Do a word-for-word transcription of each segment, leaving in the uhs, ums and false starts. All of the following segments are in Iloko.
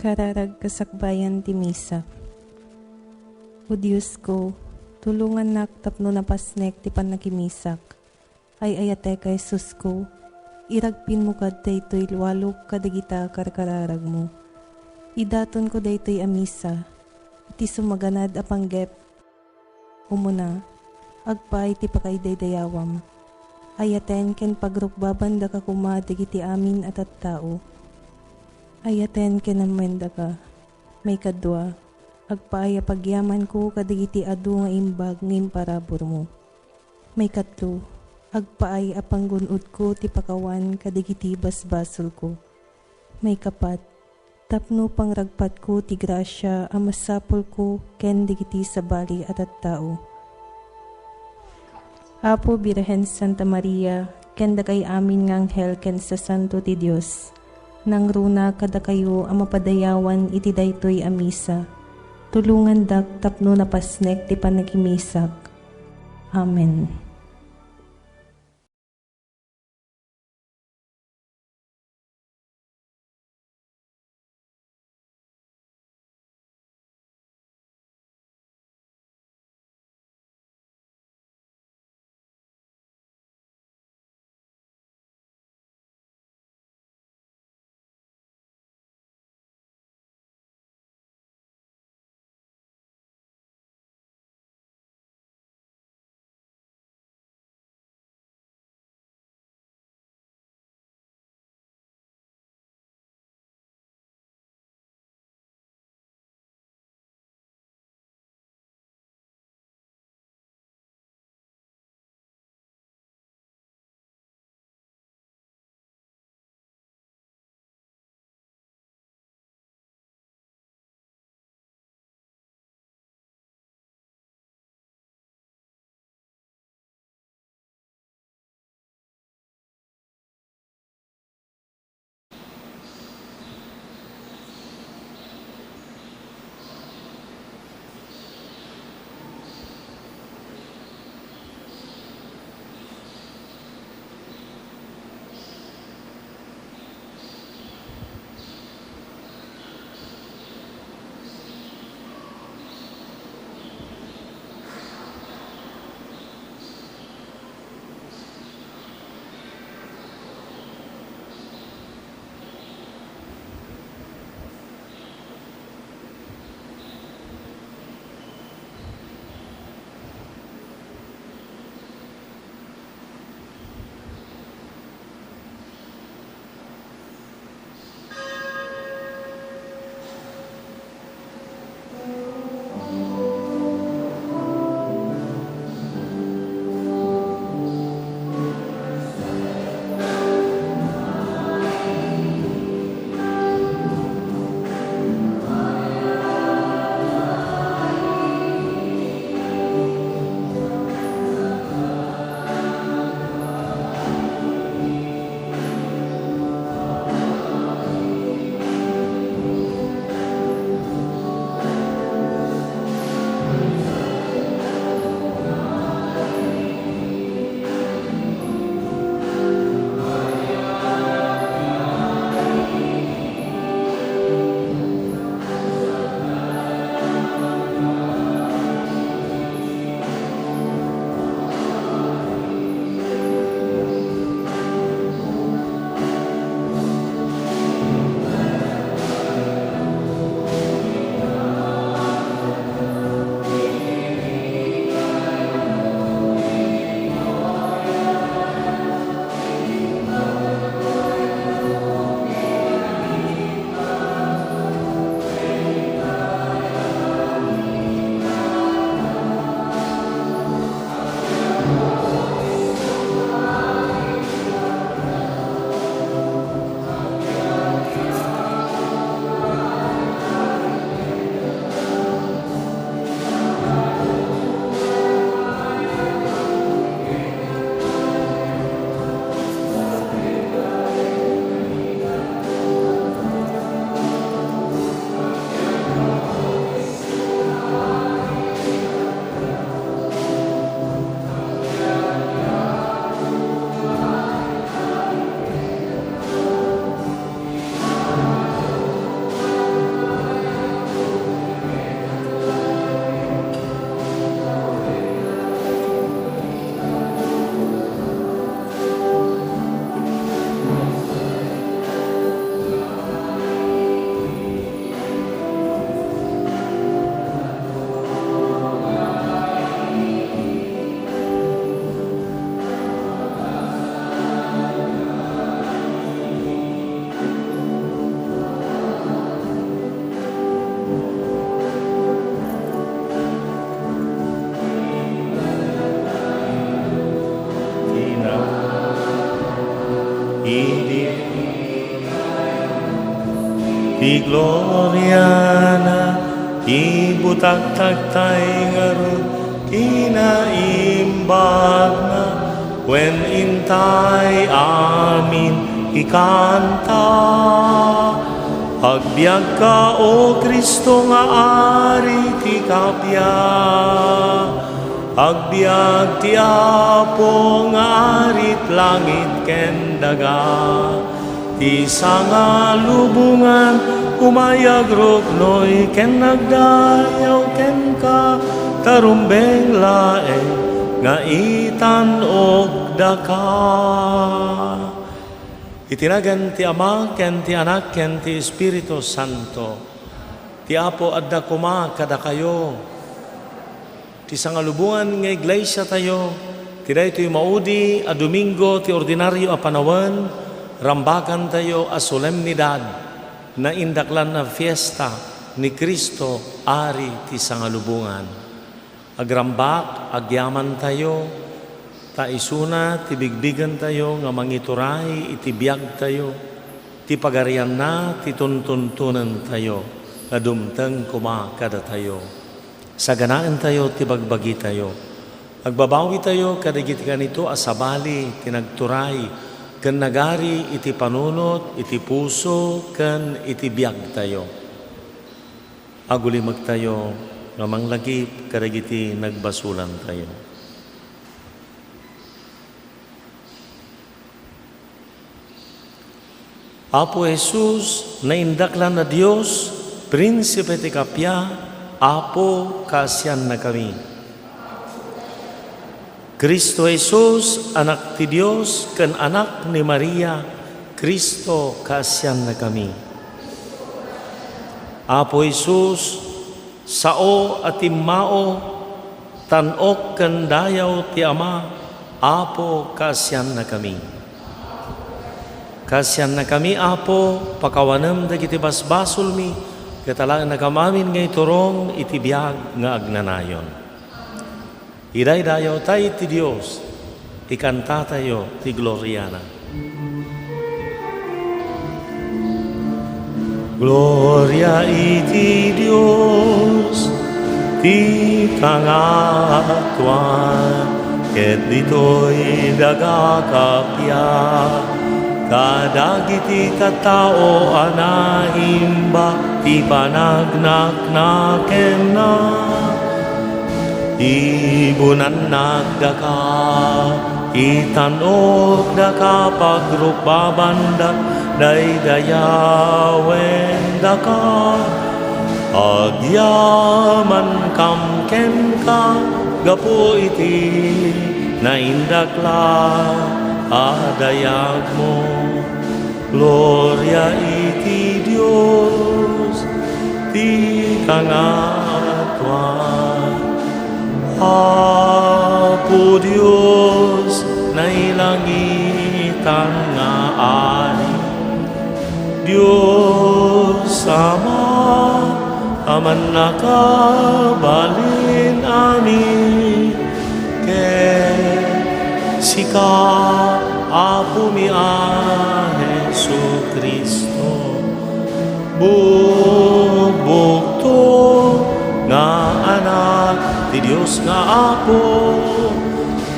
Kararag kasakbayan ti Misa. O Diosko, tulongannak tapno napasnek ti pannakimisak. Ay-ayatek a Jesusko, iragpinmo kad daytoy lualok kadagita karkararagmo. Idatonko daytoy a Misa iti sumaganad a panggep. Umuna, agpaay ti pakaidaydayawam. Ayaten ken pagrukbabandaka koma dagiti amin a tattao. Ayaten ken ammendaka. Maikadua, agpaay a pagyamanko kadagiti adu nga imbag nga imparaburmo. Maikatlo, agpaay a panggun-odko ti pakawan kadagiti basbasolko. Maikapat, tapno pangragpatko ti grasia a masapulko ken dagiti sabali a tattao. Apo Birhen Santa Maria, ken dakay amin nga anghel ken sasanto ti Dios, nangruna kadakayo a mapadayawan iti daytoy a Misa. Tulongandak tapno napasnek ti pannakimisak. Amen. Gloriana, ibutagtagtay ngarud kinaimbagna, wen intay amin ikanta. Agbiagka, O Cristo nga Ari ti kappia. Agbiag ti Apo nga Ari ti langit ken daga. Ti sangalubongan umayagruknoy ken nagdayaw kenka, ta rumbeng laeng nga itan-ok daka. Iti nagan ti Ama, ken ti Anak, ken ti Espiritu Santo. Ti Apo adda koma kadakayo. Ti sangalubongan nga iglesiatayo, ti daytoy maudi a Domingo ti ordinario a panawen, rambakantayo a solemnidad, naindaklan a fiesta ni Cristo, Ari ti sangalubongan. Agrambak, agyamantayo, ta isuna ti bigbigentayo nga mangituray iti biagtayo, ti pagarianna ti tuntuntonentayo nga dumteng koma kadatayo. Saganaentayo ti bagbagitayo. Agbabawitayo kadagiti kanito a sabali ti nagturay ken nagari iti panunot, iti puso, ken iti biagtayo. Agulimektayo nga manglagip kadagiti nagbasolantayo. Apo Jesus, naindaklan a Dios, Prinsipe ti kappia, Apo, kaasiannakami. Cristo Jesus, Anak ti Dios ken Anak ni Maria, Cristo, kaasiannakami. Apo Jesus, sao a timmao, tan-ok ken dayaw ti Ama, Apo, kaasiannakami. Kaasiannakami, Apo, pakawanem dagiti basbasolmi, ket alaennakam amin nga iturong iti biag nga agnanayon. Idaydayawtay ti Dios, ikantatayo ti gloriana. Gloria iti Dios ti kangatoan, ket ditoy daga kappia, kadagiti tattao a naimbag ti panagnaknakenna. Ibunannak daka, itan-ok daka, pagrukbabandak, daydayawen daka. Agyamankam kenka gapu iti naindaklan a dayagmo. Gloria iti Dios ti kangatoan. Apo Dios, nailangitan nga Ari, Dios Ama a mannakabalin amin, ket sika, Apomi a Jesu-Cristo, bugbugtong nga Anak ti Dios nga Apo,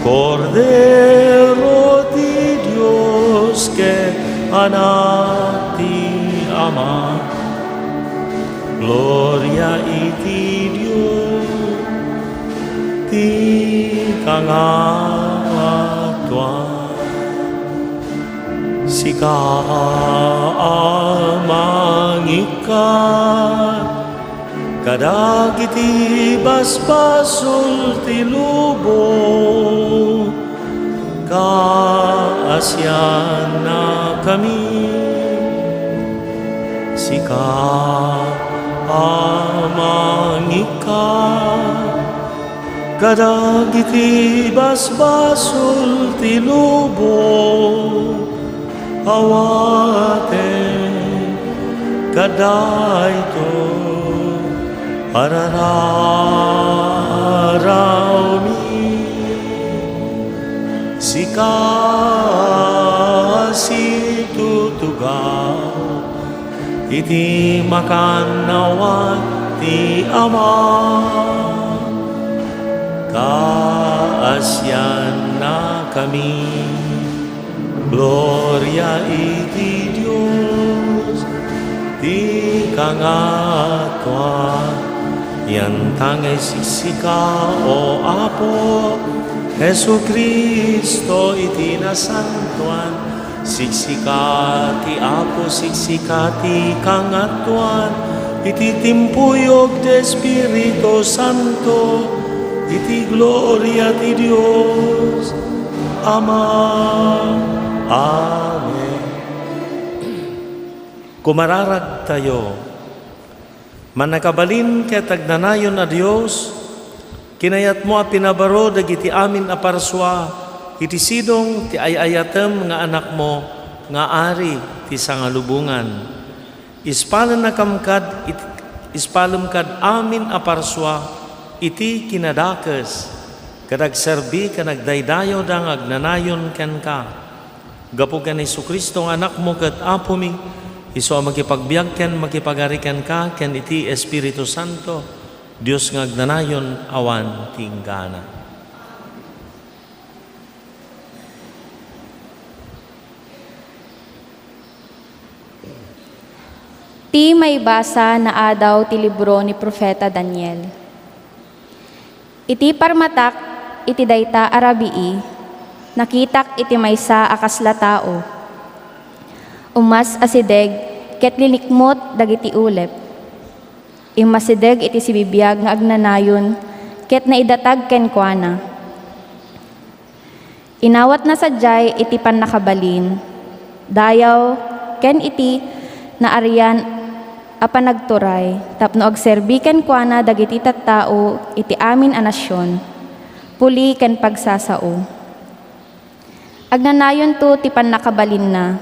Kordero ti Dios ken Anak ti Ama. Gloria iti Dios ti kangatoan. Sika a mangikkat kadagiti basbasol ti lubong, kaasiannakami. Sika a mangikkat kadagiti basbasol ti lubong, awaten kadaytoy a rararawmi. Sika a situtugaw Iti makannawan ti Ama, kaasiannakami. Gloria iti Dios ti kangatoan. Yantangay siksika, O Apo Jesu-Cristo, iti nasantoan. Siksika ti Apo, siksika ti kangatoan, iti timpuyog ti Espiritu Santo, iti gloria ti Dios Ama. Amen. Kumararagtayo. Mannakabalin ket agnanayon a Dios, kinayatmo a pinabaro dagiti amin a parsua iti sidong ti ay-ayatem nga Anakmo nga Ari ti sangalubongan. Ispalennakam kad it-, ispalem kad amin a parsua iti kinadakes, ket agserbi ken agdaydayawda nga agnanayon kenka. Gapu ken Jesu-Cristo nga Anakmo ket Apomi, isu a makipagbiag ken makipagari kenka ken iti Espiritu Santo, Dios nga agnanayon awan ti inggana. Ti maibasa naadaw ti libro ni Profeta Daniel. Iti parmatak iti dayta a rabii, nakitak iti maysa a kasla tao. Umas-asideg ket linikmut dagiti ulep. Immasideg iti sibibiag nga agnanayon ket naidatag kenkuana. Inawatna sadiay iti pannakabalin, dayaw, ken iti naarian a panagturay tapno agserbi kenkuana dagiti tattao iti amin a nasion, puli ken pagsasao. Agnanayonto ti pannakabalinna,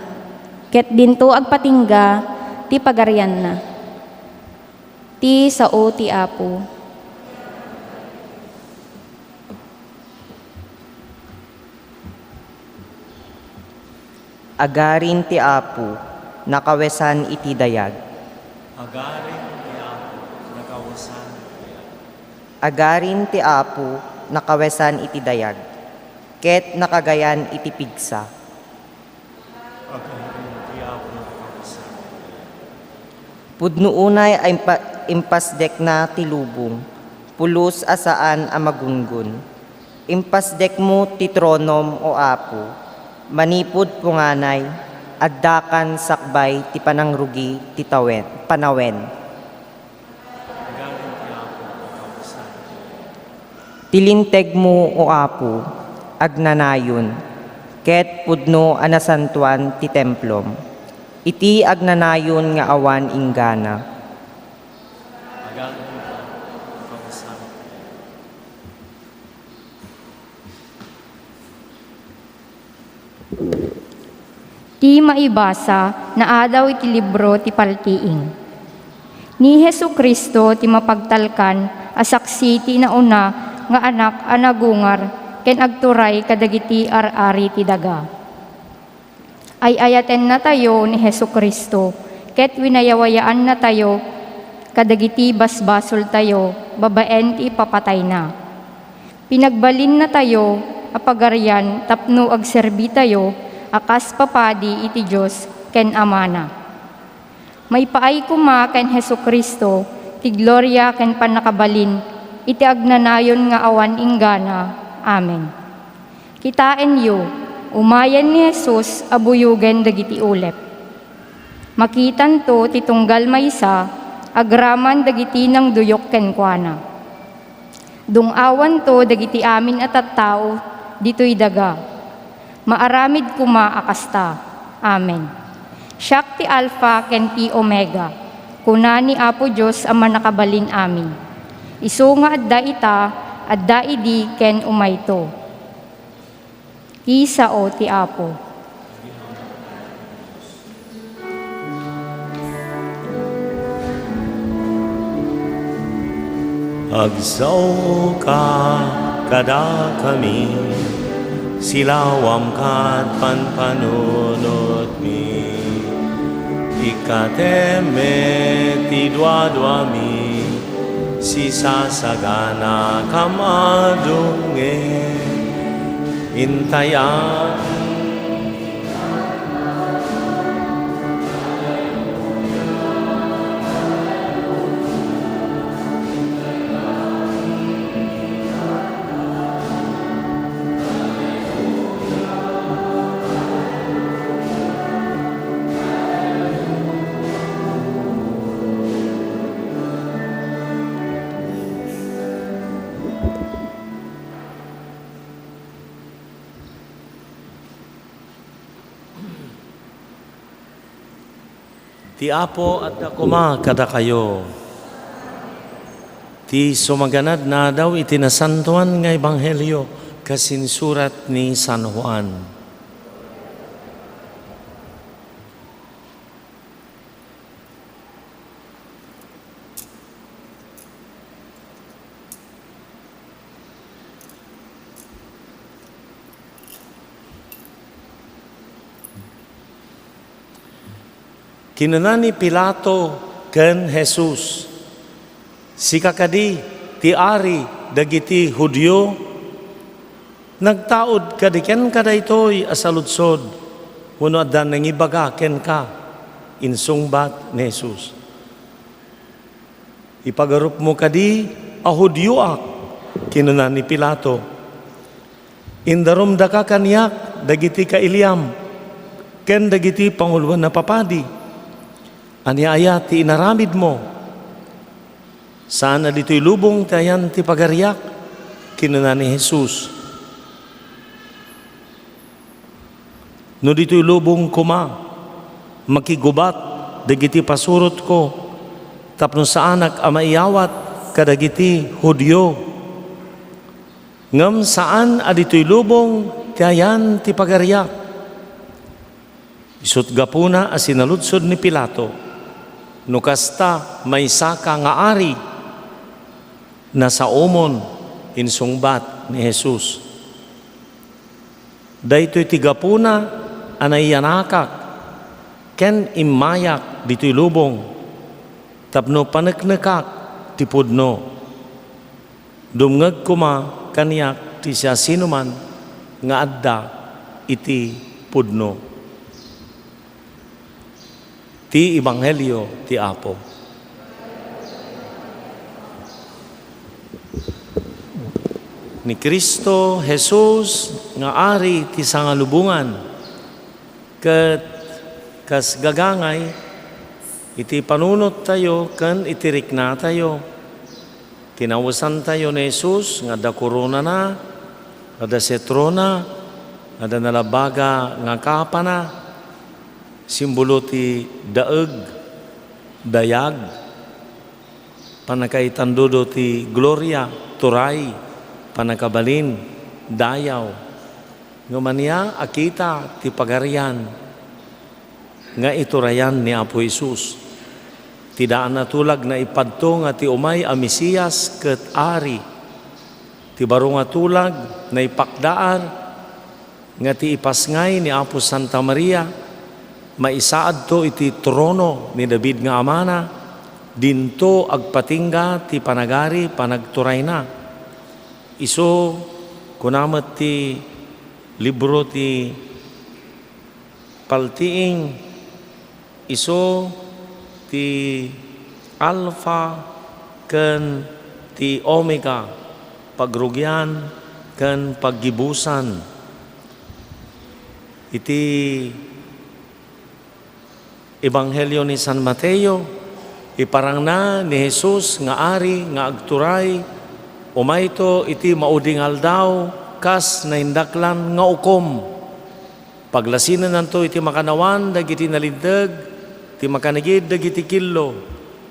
ket dinto agpatingga ti pagarianna. Ti sao ti Apo. Agarin ti Apo, nakawesan iti dayag. Agarin ti Apo, nakawesan iti dayag. Agarin ti Apo, nakawesan iti dayag, ket nakagayan iti pigsa. Agarin ti Apo, nakawesan iti dayag. Pudno unay a impa-, impasdekna ti lubong, pulos a saan a magunggon. Impasdekmo ti tronom, O Apo, manipud punganay, addakan sakbay ti panangrugi ti tawen, panawen. Ti lintegmo, O Apo, agnanayon, ket pudno a nasantoan ti templom, iti agnanayon nga awan inggana. Ti maibasa naadaw iti libro ti Paltiing. Ni Jesu-Cristo ti mapagtalkan a saksi ti nauna nga Anak a nagungar ken agturay kadagiti ar-ari ti daga. Ay-ayatennatayo ni Jesu-Cristo ket winayawayaannatayo kadagiti basbasoltayo babaen ti ipapatayna. Pinagbalinnatayo a pagarian tapno agserbitayo a kas papadi iti Dios ken Amana. Maipaay koma ken Jesu-Cristo ti gloria ken pannakabalin iti agnanayon nga awan inggana. Amen. Kitaenyo, umayen ni Jesus a buyogen dagiti ulep. Makitanto ti tunggal maysa agraman dagiti nangduyok kenkuana. Dung-awanto dagiti amin a tattao ditoy daga. Maaramid koma a kasta. Amen. Siak ti Alfa ken ti Omega, kuna ni Apo Dios a Mannakabalin-amin. Isu nga adda ita, adda idi, ken umayto. Ti sao ti Apo. Agsaoka kadakami, silawam ket panpanunotmi. Ikateme ti duaduami, sisasagana kamadunge. Intaya. Ti Apo adda koma kadakayo. Ti sumaganad nga aldaw iti nasantoan nga ebanghelio kas insurat ni San Juan. Kinuna ni Pilato ken Jesus, "Sika kadi ti ari dagiti Judio? Nagtaud kadi kenka daytoy a saludsod wenno adda nangibaga kenka?" Insungbat ni Jesus, "Ipagarupmo kadi a Judioak?" kinuna ni Pilato. "Indarumdaka kaniak dagiti kailiam ken dagiti panguloen a papadi. Ania aya ti inaramidmo? Saan a ditoy lubong ti ayan ti pagariak," kinuna ni Jesus. "No ditoy lubong koma, makigubat dagiti pasurotko tapno saanak a maiyawat kadagiti Judio. Ngem saan a ditoy lubong ti ayan ti pagariak." Isut' gapuna a sinaludsod ni Pilato, "No kasta, maysaka nga ari?" "Nasaomon," insungbat ni Jesus. "Daytoy ti gapuna a naiyanakak ken immayak ditoy lubong tapno paneknekak ti pudno. Dumngeg koma kaniak ti siasinoman nga adda iti pudno." Ti Ebanghelio ti Apo. Ni Cristo Jesus nga Ari ti sangalubongan, ket kas gagangay iti panunottayo ken iti riknatayo, kinawesantayo ni Jesus nga adda koronana, adda setrona, adda nalabaga nga kapana, simbolo ti daeg, dayag, pannakaitandudo ti gloria, turay, pannakabalin, dayaw. Ngem ania a kita ti Pagarian nga iturayan ni Apo Jesus? Ti daan a tulag naipadto nga ti umay a Mesias ket Ari. Ti baro nga tulag naipakdaar nga ti ipasngay ni Apo Santa Maria, maisaadto iti trono ni David nga amana, dinto agpatingga ti panagari panagturayna. Isu, kuna met ti libro ti Paltiing, isu ti Alfa ken ti Omega, pagrugian ken paggibusan. Iti Ebanghelio ni San Mateo, iparangna ni Jesus nga Ari nga agturay, umayto iti maudi nga aldaw kas naindaklan nga ukom. Paglasinennanto iti makannawan dagiti nalinteg ti makanigid dagiti killo,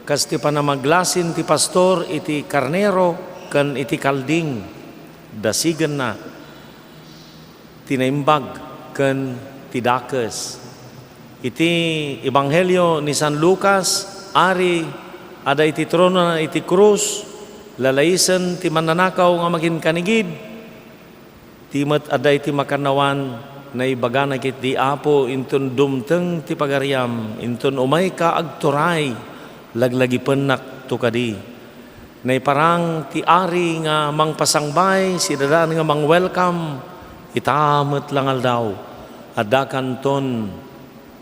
kas ti panamaglasin ti pastor iti karnero ken iti kalding. Dasigenna ti naimbag ken ti dakes. Iti Ebanghelio ni San Lucas, Ari, adda iti tronona iti krus, lalaisen ti mannanakaw nga makinkanigid, ti met adda iti makannawan Naibagana ketdi, Apo, inton dumteng ti pagariam, inton umayka agturay, laglagipennakto kadi. Naiparang ti Ari nga mangpasangbay, sidadaan nga mang-welcome, ita met la nga aldaw, addakanton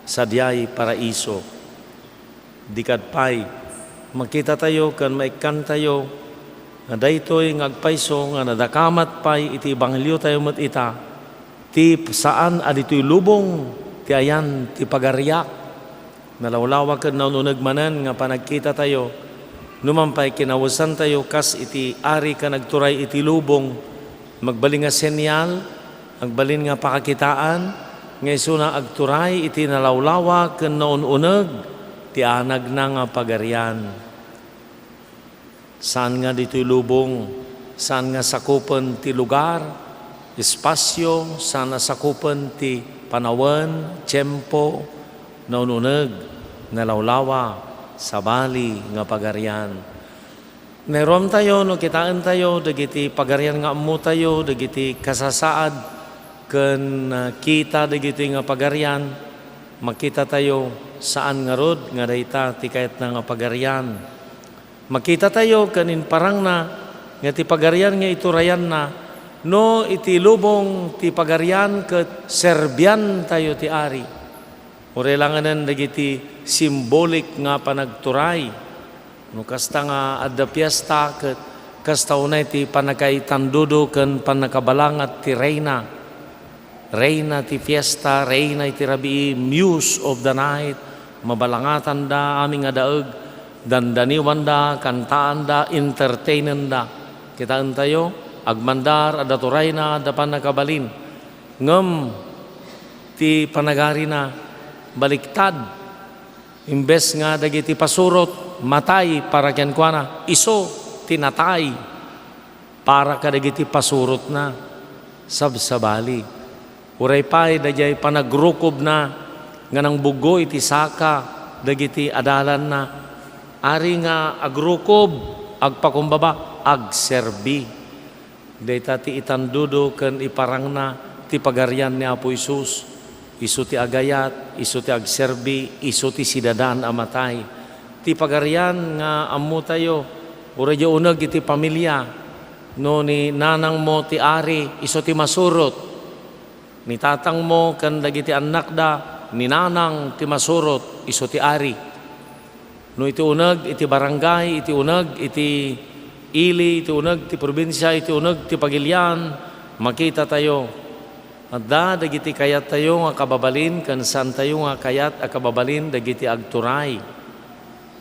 sadiay paraiso. Di kad pay, makitatayo ken maikkantayo nga daytoy nga agpayso nga nadakamat pay iti ebangheliotayo met ita, ti saan a ditoy lubong ti ayan ti pagariak. Nalawlawa ken naun-uneg manen nga panagkitatayo, numan pay kinawesantayo kas iti Ari ken agturay iti lubong, magbalin nga senial, agbalin nga pakakitaan, nga isuna agturay iti nalawlawa ken naun-uneg ti anagna nga pagarian. Saan nga ditoy lubong, saan nga sakupen ti lugar, espasio, saan a sakupen ti panawen, tiempo, naun-uneg, nalawlawa, sabali nga pagarian. Nairuamtayo no kitaentayo dagiti pagarian nga ammotayo, dagiti kasasaad ken, ah, kita dagitoy nga pagarian, makitatayo saan ngarud nga dayta ti kayatna nga pagarian. Makitatayo ken imparangna nga ti pagarian nga iturayanna, no iti lubong ti pagarian ket serbiantayo ti Ari. Uray langanen dagiti simbolik nga panagturay. No kasta nga adda fiesta, ket kasta unay ti pannakaitandudo ken pannakabalangat ti reyna. Reyna ti fiesta, reyna iti rabii, muse of the night. Mabalangatanda amin nga daeg, dandaniwanda, kantaanda, entertainenda. Kitaentayo, agmandar, adda turayna, adda pannakabalin. Ngem ti panagarina, baliktad. Imbes nga dagiti pasurot, matay para kenkuana, isu ti natay para kadagiti pasurotna. Sabsabali. Uray pay daydiay panagrukobna nga nangbuggo iti saka dagiti adalanna. Ari nga agrukob, agpakumbaba, agserbi. Dayta ti itandudo ken iparangna ti pagarian ni Apo Jesus. Isu ti agayat, isu ti agserbi, isu ti sidadaan a matay. Ti pagarian nga ammotayo, uray diay uneg iti pamilia. No ni nanangmo ti ari, isu ti masurot. Ni tatangmo ken dagiti annakda, ni nanang ti masurot, isu ti ari. No iti uneg iti barangay, iti uneg iti ili, iti uneg ti probinsia, iti uneg ti pagilian, makitatayo. Adda dagiti kayattayo nga kababalin ken saantayo nga kayat a kababalin dagiti agturay.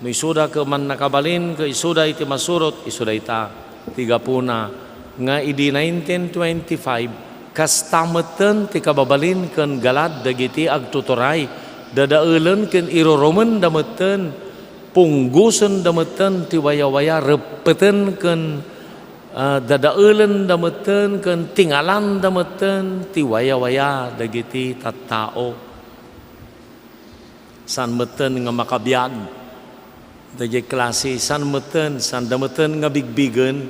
No isuda ket mannakabalin ket isuda iti masurot, isu dayta ti gapuna nga idi nineteen twenty-five, kasta metten ti kababalin ken galad dagiti agtuturay. Dadaelen ken irurumenda metten, punggosenda metten ti wayawaya, reppeten ken, ah, dadaelenda metten ken tingalanda metten ti wayawaya dagiti tattao. Saan metten nga makabiag daydiay klase, saan metten, saanda metten nga bigbigen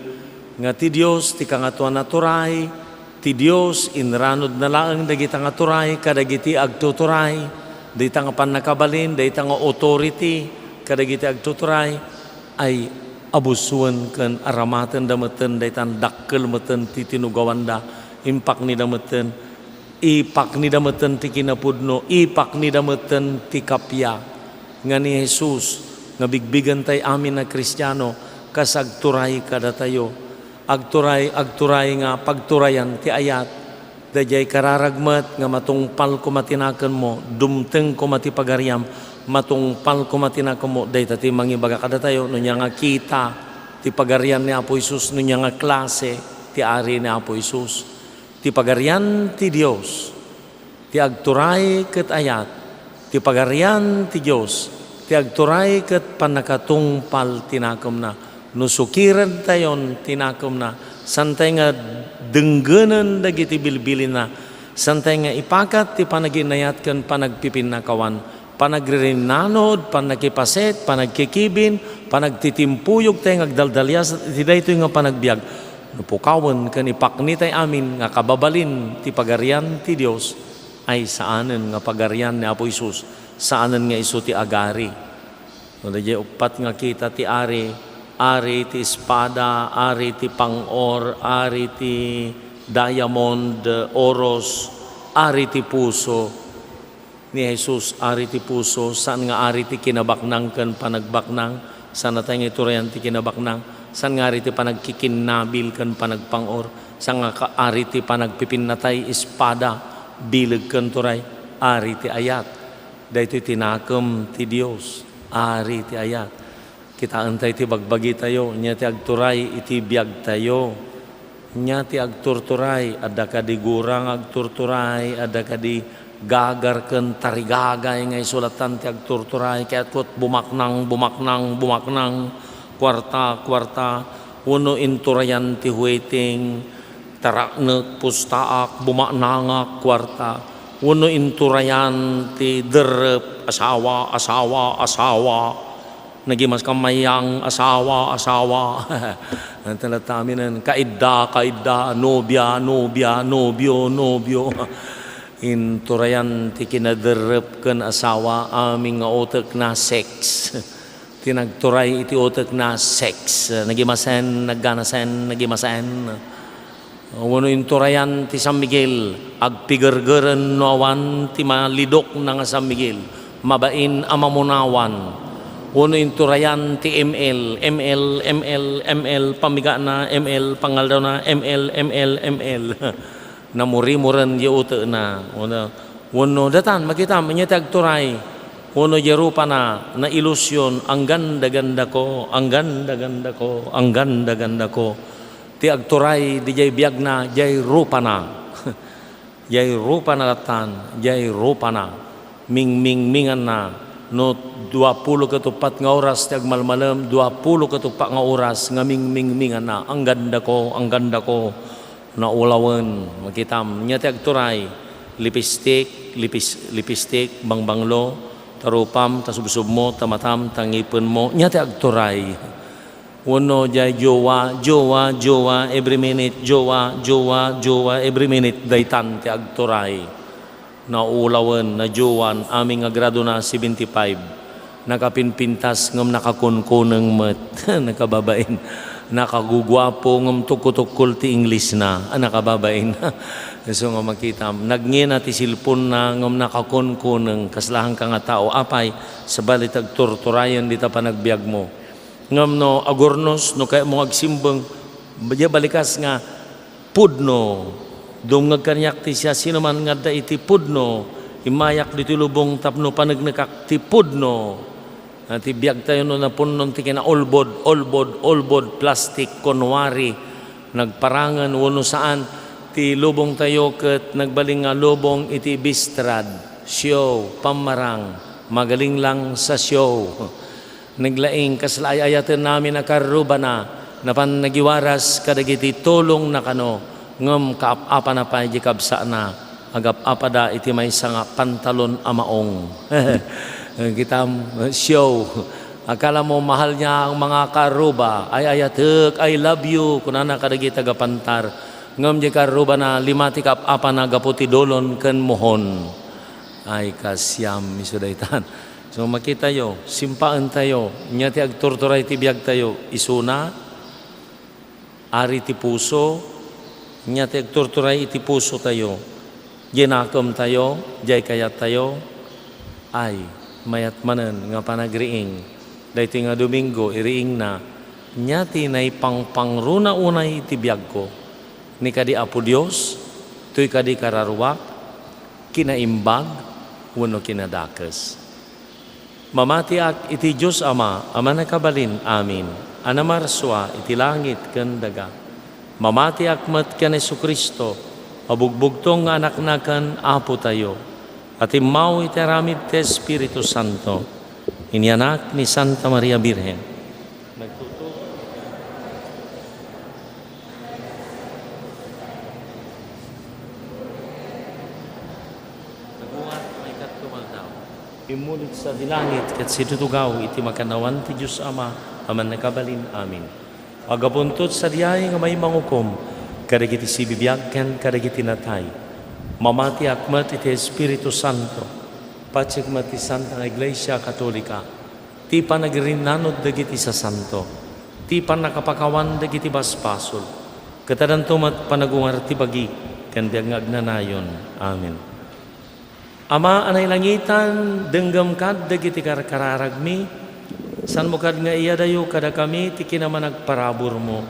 nga ti Dios ti Kangatoan a Turay, ti Dios inranudna laeng dagita nga turay kadagiti agtuturay, dayta nga pannakabalin, dayta nga authority kadagiti agtuturay, ay abusoen ken aramatenda metten dayta dakkel metten ti tinugawanda, impaknida metten. Ipaknida metten ti kinapudno, ipaknida metten ti kappia nga ni Jesus nga bigbigentay amin a Kristiano kas agturay kadatayo. Agturay, agturay nga pagturayan ti ayat. Daydiay kararag met nga matungpal koma ti nakemmo, dumteng koma ti pagariam, matungpal koma ti nakemmo, dayta ti mangibaga kadatayo no ania nga kita ti pagarian ni Apo Jesus, no ania nga klase ti ari ni Apo Jesus. Ti pagarian ti Dios, ti agturay ket ayat. Ti pagarian ti Dios, ti agturay ket pannakatungpal ti nakemna. No sukirentayon ti nakemna, saantay nga denggenen dagiti bilbilinna, saantay nga ipakat ti panaginayat ken panagpipinnakawan, panagririnanod, pannakipaset, panagkikibin, panagtitimpuyogtay nga agdaldalias iti daytoy nga panagbiag. No pukawen ken ipaknitay amin nga kababalin ti Pagarian ti Dios, Ay, saanen nga pagarian ni Apo Jesus, saanen nga isu ti agari. No, daydiay uppat nga kita ti ari, ari ti espada, ari ti pang-or, ari ti diamond, oros, ari ti puso. Ni Jesus, ari ti puso, saan nga ari ti kinabaknang ken panagbaknang, saan nga iturayan ti kinabaknang, saan nga ari ti panagkikinnabil ken panagpang-or, saan nga ka-, ari ti panagpipinnatay, espada, bileg ken turay, ari ti ayat. Daytoy ti nakem ti Dios, ari ti ayat. Kitaentayo ti bagbagitayo, nia ti agturay iti biagtayo. Nia ti agturturay, adda kadi gura nga agturturay, adda kadi gagar ken tarigagay nga isu lattan ti agturturay, kayatko bumaknang, bumaknang, bumaknang, kuarta, kuarta, wenno inturayan ti waiting, taraknek, pustaak, bumaknangak, kuarta, wenno inturayan ti derrep, asawa, asawa, asawa. Nagimas ka mayang, asawa, asawa. Anta latta aminen, kaidda, kaidda, nobia, nobia, nobio, nobio. Inturayan ti kinaderrep ken asawa, amin nga utek na sex. Ti nagturay iti utek na sex. Nagimasen, nagganasen, nagimasen. Wenno inturayan ti San Miguel, agpigergeren no awan ti malidokna nga San Miguel, mabain a mamunawan. Wenno inturayan ti M L, M L, M L, M L, pammigana, M L, pangaldawna, M L, M L, M L. Namurimuren diay utekna. Wenno, wenno, datan, makitam, ania ti agturay. Wenno diay rupana, nailusion, angganda-gandako, angganda-gandako, angganda-gandako. Ti agturay diay biagna, diay rupana. Diay rupana lattan, diay rupana. Mingmingminganna. No duapulo ket uppat nga oras ti agmalmalem, duapulo ket uppat nga oras nga mingmingminganna. Anggandako, anggandako. Naulawen, makitam. Nia ti agturay. Lipistik, lipis-, lipistik, bangbanglo, ta rupam, ta subsubmo, ta matam, ta ngipenmo. Nia ti agturay. Wenno diay jowa, jowa, jowa, every minute, jowa, jowa, jowa, every minute, daytan ti agturay. Naulawen, najowan, amin nga gradona, seventy-five. Nakapinpintas ngem nakakunkuneng met. Nakababain. Nakaguguapo ngem tukkutukkol ti Englishna. Ah, nakababain. Isu nga makitam. Nagngina ti cellphone-na ngem nakakunkuneng. Kaslahanka nga tao. Apay, sabali ti agturturayen dita panagbiagmo. Ngem no agurnos, no kayatmo nga agsimbeng, diay balikas nga pudno. Dumngeg kaniak ti siasinoman nga adda iti pudno. Immayak ditoy lubong tapno panegnekak ti pudno. Ah, ti biagtayo no napunnon ti kinaulbod, ulbod, ulbod, plastik, kunwari, nagparangen wenno saan, ti lubongtayo ket nagbalin nga lubong iti bistrad, show, pammarang, magaling lang sa show. Naglaing kasla ay-ayaten amin a karrubana, napan nagiwaras kadagiti tulongna kano, ngem kaap-apana pay di kabsatna, agap-apada iti maysa nga pantalon a maong. Kitam, show. Akala mo mahal niya ang mga karuba, "Ay-ayatek, I love you," kunana kadagiti agapantar. Ngem di karrubana, lima ti kaap-apana gapu ti dulon ken muhon. Ay, kasiam, isu daytan. So, makitayo, simpaentayo, nia ti agturturay ti biagtayo, isuna, ari ti puso, nia ti agturturay iti pusotayo, diay nakemtayo, diay kayattayo. Ay, mayat manen nga panagriing. Daytoy nga Domingo, iriingna, nia ti naipangpangruna unay iti biagko. Ni kadi Apo Dios, toy kadi kararuak, kinaimbag, wenno kinadakes. Mamatiak iti Dios Ama a Mannakabalin Amin a namarsua iti langit ken daga. Mamatiak met ken Jesu-Cristo a bugbugtong nga Anakna ken Apotayo, a timmaw iti aramid ti Espiritu Santo, inianak ni Santa Maria Birhen. Nagtutubo Naguat, maikatlo nga aldaw. Immulit sadi langit ket situtugaw iti makannawan ti Dios Ama a Mannakabalin Amin. Agapunto sadiay nga maimangukom kadagiti sibibiag ken kadagiti natay. Mamatiak met iti Espiritu Santo, patiek met ti Santa nga Iglesia Katolika, ti panagrinnanud dagiti sasanto, ti pannakapakawan dagiti basbasol, ket adanto met panagungar ti bagi ken biag nga agnanayon. Amen. Ama a nailangitan, denggem kad dagiti karkararagmi, saanmo kad nga iyadayo kadakami ti kinamanagparaburmo.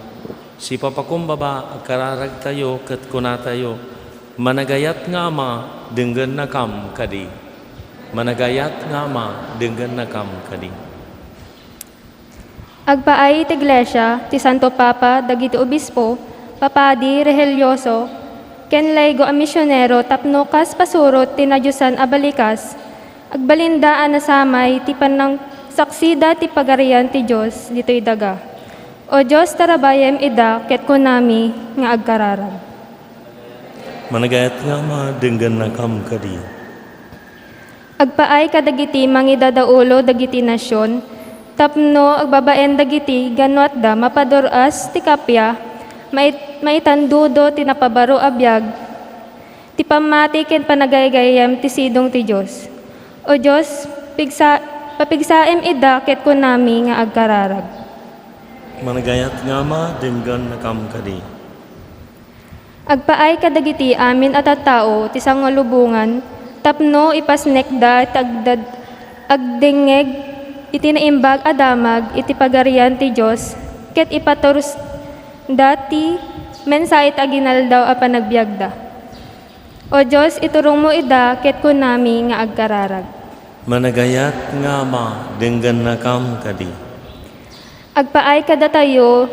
Sipapakumbaba, agkararagtayo ket kunatayo, "Managayat nga Ama, denggennakam kadi. Managayat nga Ama, denggennakam kadi." Agpaay iti Iglesia ti Santo Papa dagiti obispo, papadi, rehelyoso, ken laigo a misionero tapno kas pasurot ti nadiosan a balikas, agbalinda a nasamay ti pannangsaksida ti Pagarian ti Dios ditoy daga. O Dios, tarabayem ida ket kunami nga agkararag. Managayat nga Ama, denggennakam kadi. Agpaay kadagiti mangidadaulo dagiti nasion, tapno agbabaen dagiti ganuatda mapadur-as ti kappia, mait-, maitandudo ti napabaro a biag, ti pammati ken panagaygayyem ti sidong ti Dios. O Dios, pigsa-, papigsaem ida ket kunami nga agkararag. Managayat nga Ama, denggennakam kadi. Agpaay kadagiti amin a tattao ti sangalubongan tapno ipasnekda ti agdad-, agdengngeg iti naimbag a damag iti Pagarian ti Dios ket ipaturusda ti mensahe ti aginaldaw a panagbiagda. O Dios, iturongmo ida ket kunami nga agkararag. Managayat nga Ama, denggennakam kadi. Agpaay kadatayo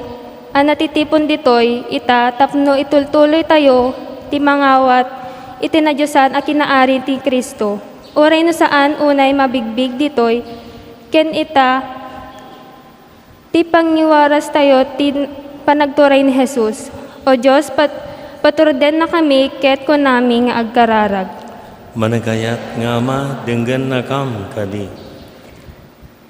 a natitipon ditoy ita tapno itultuloytayo ti mangawat iti nadiosan a kinaari ti Cristo. Uray no saan unay mabigbig ditoy ken ita ti pangiwarastayo ti panagturay ni Jesus. O Dios, pat-, paturdennakami ket kunami nga agkararag. Managayat nga Ama, denggennakam kadi.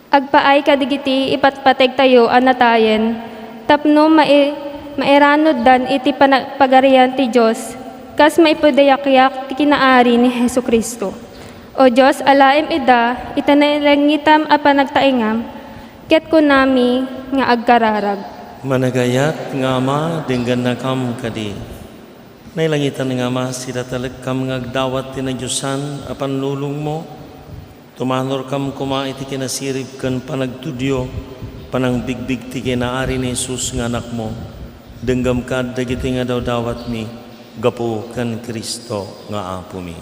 Agpaay kadagiti ipatpategtayo a natayen tapno mai-, mairanuddan iti pana-, Pagarian ti Dios, kas maipudayakyak ti kinaari ni Jesu-Cristo. O Dios, alaem ida iti nailangitam a panagtaengam, ket kunami nga agkararag. Managayat nga Ama, denggennakam kadi. Nailangitan nga Ama, sida talekkam nga agdawat ti nadiosan a pannulongmo. Tumanorkam koma iti kinasirib ken panagtudyo, panangbigbig ti kinaari ni Jesus nga Anakmo. Denggem kad dagiti nga dawdawatmi gapu ken Cristo nga Apomi.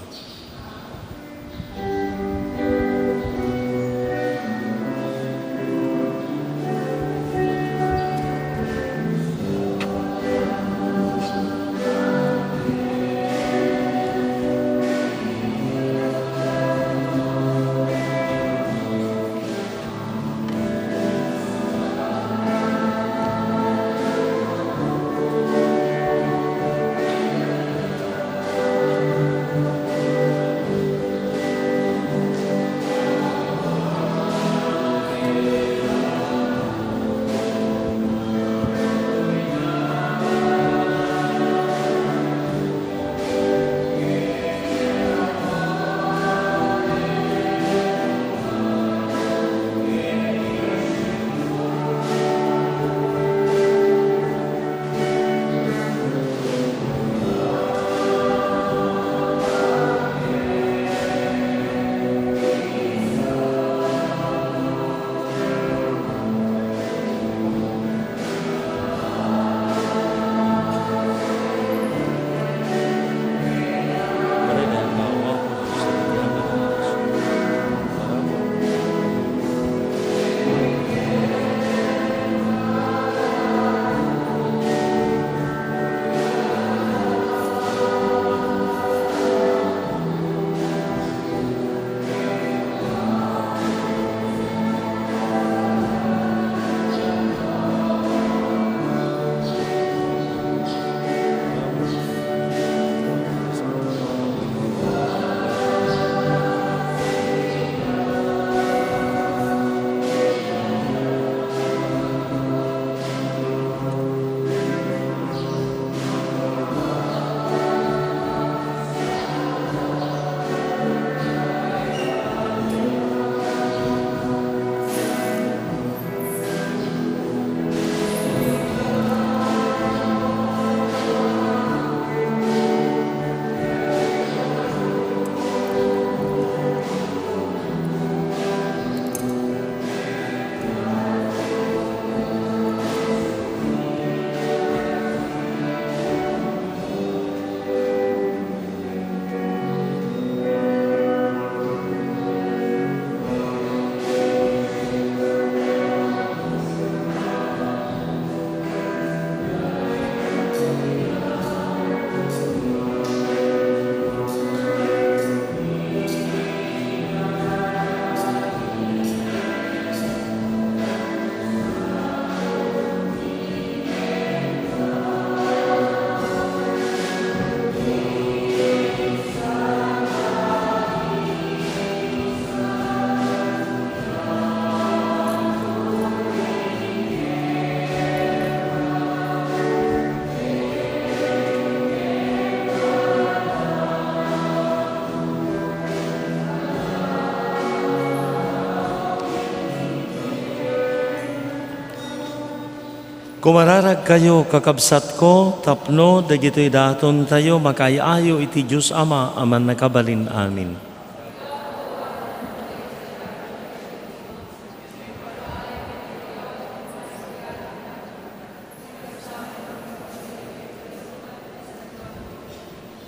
Kumararagkayo, kakabsatko, tapno dagitoy datontayo makaay-ayo iti Dios Ama a Mannakabalin-amin.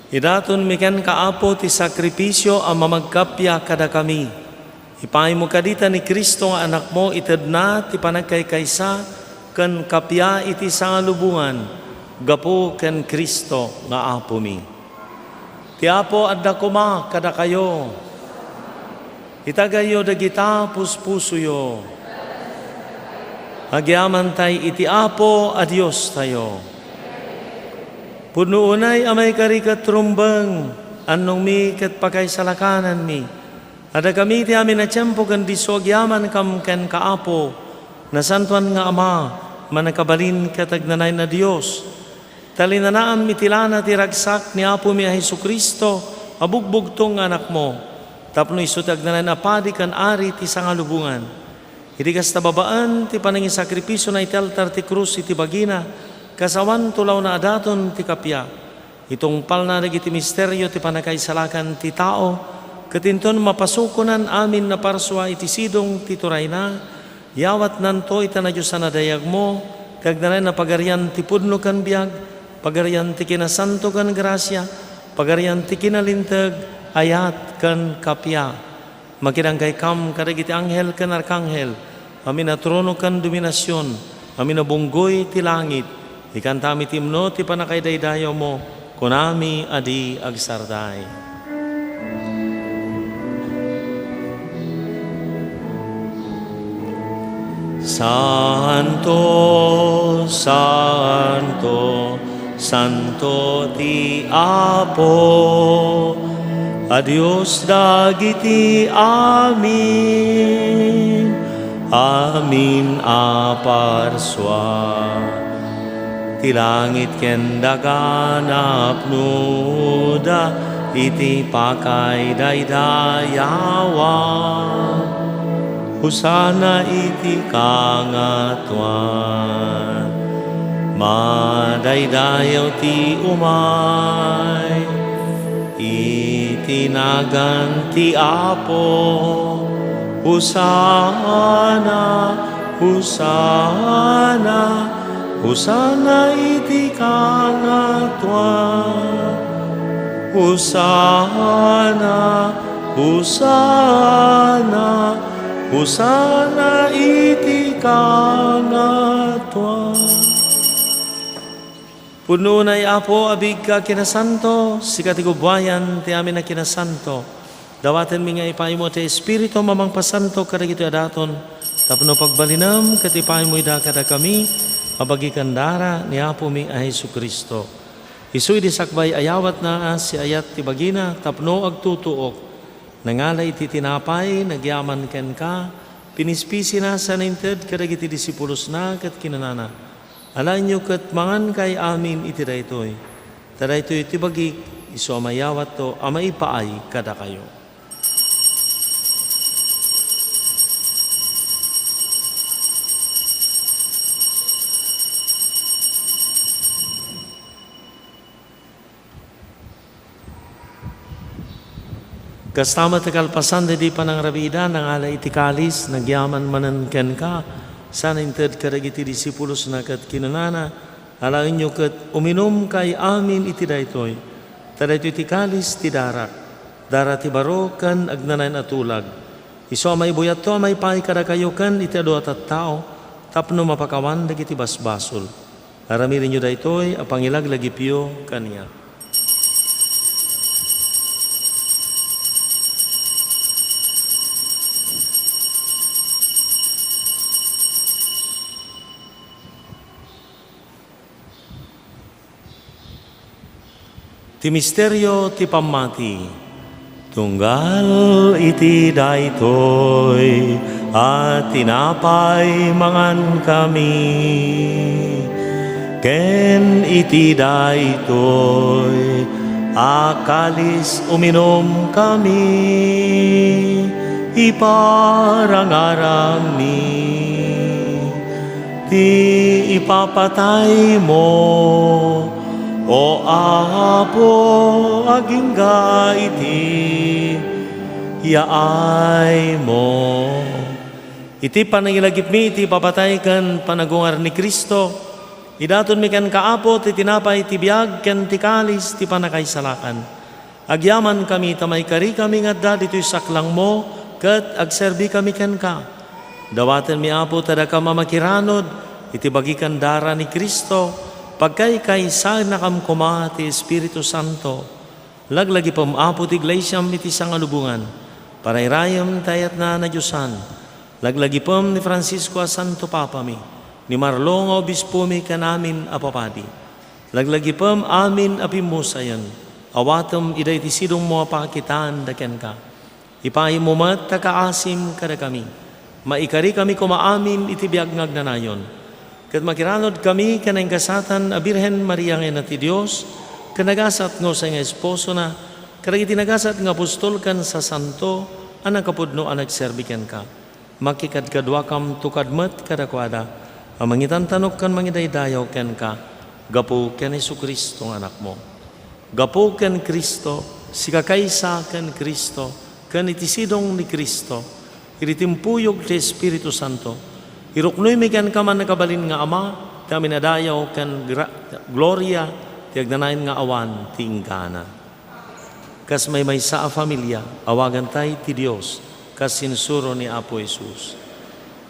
Idatonmi kenka, Apo, ti sakrifisio a mamagkappia kadakami. Ipaaymo kadi ta ni Cristo nga Anakmo itedna ti panagkaykaysa ken kappia iti sangalubongan gapu ken Cristo nga Apomi. Ti Apo adda koma kadakayo. Itagayyo dagita puspusoyo. Agyamantay iti Apo a Diostayo. Pudno unay a maikari ket rumbeng, annongmi ket pakaisalakananmi. Adda kami ti amin a tiempo ken disso agyamankam kenka, Apo, nasantoan nga Ama, Mannakabalin ket Agnanayon a Dios. Ta linanaam iti lana ti ragsak ni Apomi a Jesu-Cristo a bugbugtong nga Anakmo, tapno isu ti agnanayon a Padi ken Ari ti sangalubongan. Idi kasta, babaen ti panangisakrifisiona iti altar ti krus iti bagina, kas awan tulawna a daton ti kappia. Itungpalna dagiti misterio ti panakaisalakan ti tao, ket inton mapasukonan amin a parsua iti sidong ti turayna, yawatnanto iti nadiosan a dayagmo, ti agnanayon a Pagarian ti pudno ken biag, Pagarian ti kinasanto ken grasia, Pagarian ti kinalinteg, ayat ken kappia. Makidanggayam kadagiti anghel ken arkanghel, amin a trono ken dominasion, amin a bunggoy ti langit. Ikantami ti imno ti pannakaidaydayawmo, kunami a di agsardeng. Santo, santo, santo ti Apo a Dios dagiti amin, amin a parsua. Ti langit ken daga napnoda iti pakaidaydayawan. Hosanna iti kangatoan. Madaydayaw ti umay iti nagan ti Apo. Hosanna, Hosanna, Hosanna iti kangatoan. Hosanna, Hosanna, Hosanna iti kangatoan. Pudno unay, Apo, a biigka a kinasanto, sika ti gubuayan ti amin a kinasanto. Dawatenmi nga ipaaymo ti Espiritu a mangpasanto kadagitoy a daton, tapno pagbalinem ket ipaaymo ida kadakami a bagi ken dara ni Apomi a Jesu-Cristo. Isu idi sakbay a yawatna a siayat ti bagina tapno agtutuok, nangala iti tinapay, nagyaman kenka, pinispisina sana inted kadagiti disipulosna ket kinunana, "Alaenyo ket mangankay amin iti daytoy. Ta daytoy ti bagik, isu a mayawatto a maipaay kadakayo." Kasta met, kalpasan daydi panangrabiida, nangala iti kalis, nagyaman manen kenka, sana inted kadagiti disipulosna ket kinunana, "Alaenyo ket uminumkay amin iti daytoy, ta daytoy ti kalis ti darak, dara ti baro ken agnanayon a tulag. Isu a maibuyatto a maipaay kadakayo ken iti adu a tattao tapno mapakawan dagiti basbasol." Aramidenyo daytoy a pangilaglagipyo kaniak. Ti misterio ti pammati. Tunggal iti daytoy a tinapay mangankami, ken iti daytoy a kalis uminumkami, iparangaranmi Ti ipapataymo, O Apo, agingga iti yaaymo. Iti panangilagipmi iti ipapatay ken panagungar ni Cristo, idatonmi kenka, Apo, ti tinapay ti biag ken ti kalis ti pannakaisalakan. Agyamankami ta maikarikami nga adda ditoy saklangmo ket agserbikami kenka. Dawatenmi, Apo, ta dakam a makiranod iti bagi ken dara ni Cristo, pagkaykaysaennakam koma ti Espiritu Santo. Laglagipem, Apo, ti iglesiam iti sangalubongan. Parairayem ti ayatna a nadiosan. Laglagipem ni Francisco a Santo Papami, ni Marlo nga Obispomi ken amin a papadi. Laglagipem amin a pimmusayen, awatem ida iti sidongmo a pakakitaenda kenka. Ipaaymo met ta kaasim kadakami. Maikarikami koma amin iti biag nga agnanayon. Ket makiranodkami ken naingasatan a Birhen Maria nga Ina ti Dios, ken nagasat nga usa nga esposona, kadagiti nagasat nga apostol ken sasanto a nakapudno a nagserbi kenka. Makikadkaduakam tukad met kadakuada a mangitantanok ken mangidaydayaw kenka gapu ken Jesu-Cristo nga Anakmo. Gapu ken Cristo, sikakaysa ken Cristo, ken iti sidong ni Cristo, iti timpuyog ti Espiritu Santo, iruknoymi kenka, mannakabalin nga Ama, ti amin a dayaw ken gra-, gloria ti agnanayon nga awan ti inggana. Kas maymaysa a familia, awagantay ti Dios, kas insuro ni Apo Jesus.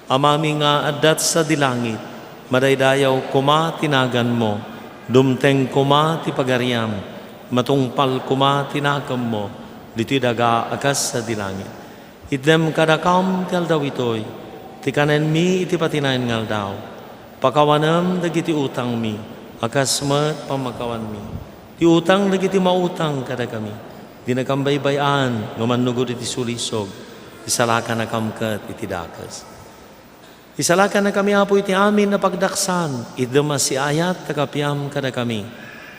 Amami nga adda sadi langit, madaydayaw koma ti naganmo, dumteng koma ti pagariam, matungpal koma ti nakemmo, ditoy daga a kas sadi langit. Itdem kadakam ti aldaw itoy, ti kanenmi iti patinayan nga aldaw. Pakawanem dagiti utangmi, a kas met pammakawanmi ti utang dagiti mautang kadakami. Dinakam baybay-an nga mannugod iti sulisog, isalakanakam ket iti dakes. Isalakannakami, Apo, iti amin a pagdaksan, itdem a siaayat ta kapiam kadakami.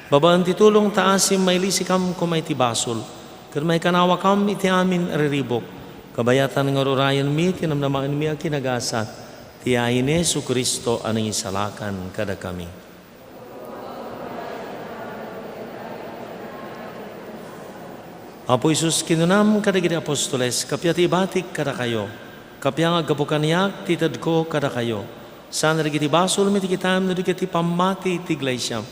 Babaen ti tulong ta asim, mailisikam koma iti basol, ket maikanawakam iti amin a riribuk. Kabayatan nga ur-urayenmi ti namnamaenmi a kinagasat, ti yaay ni Jesu-Cristo a nangisalakan kadakami. Apo Jesus, kinunam kadagiti apostoles, kappia ti ibatik kadakayo, kappia nga aggapu kaniak ti itedko kadakayo. Saan dagiti basolmi ti kitaem no di ket ti pammati ti iglesiam.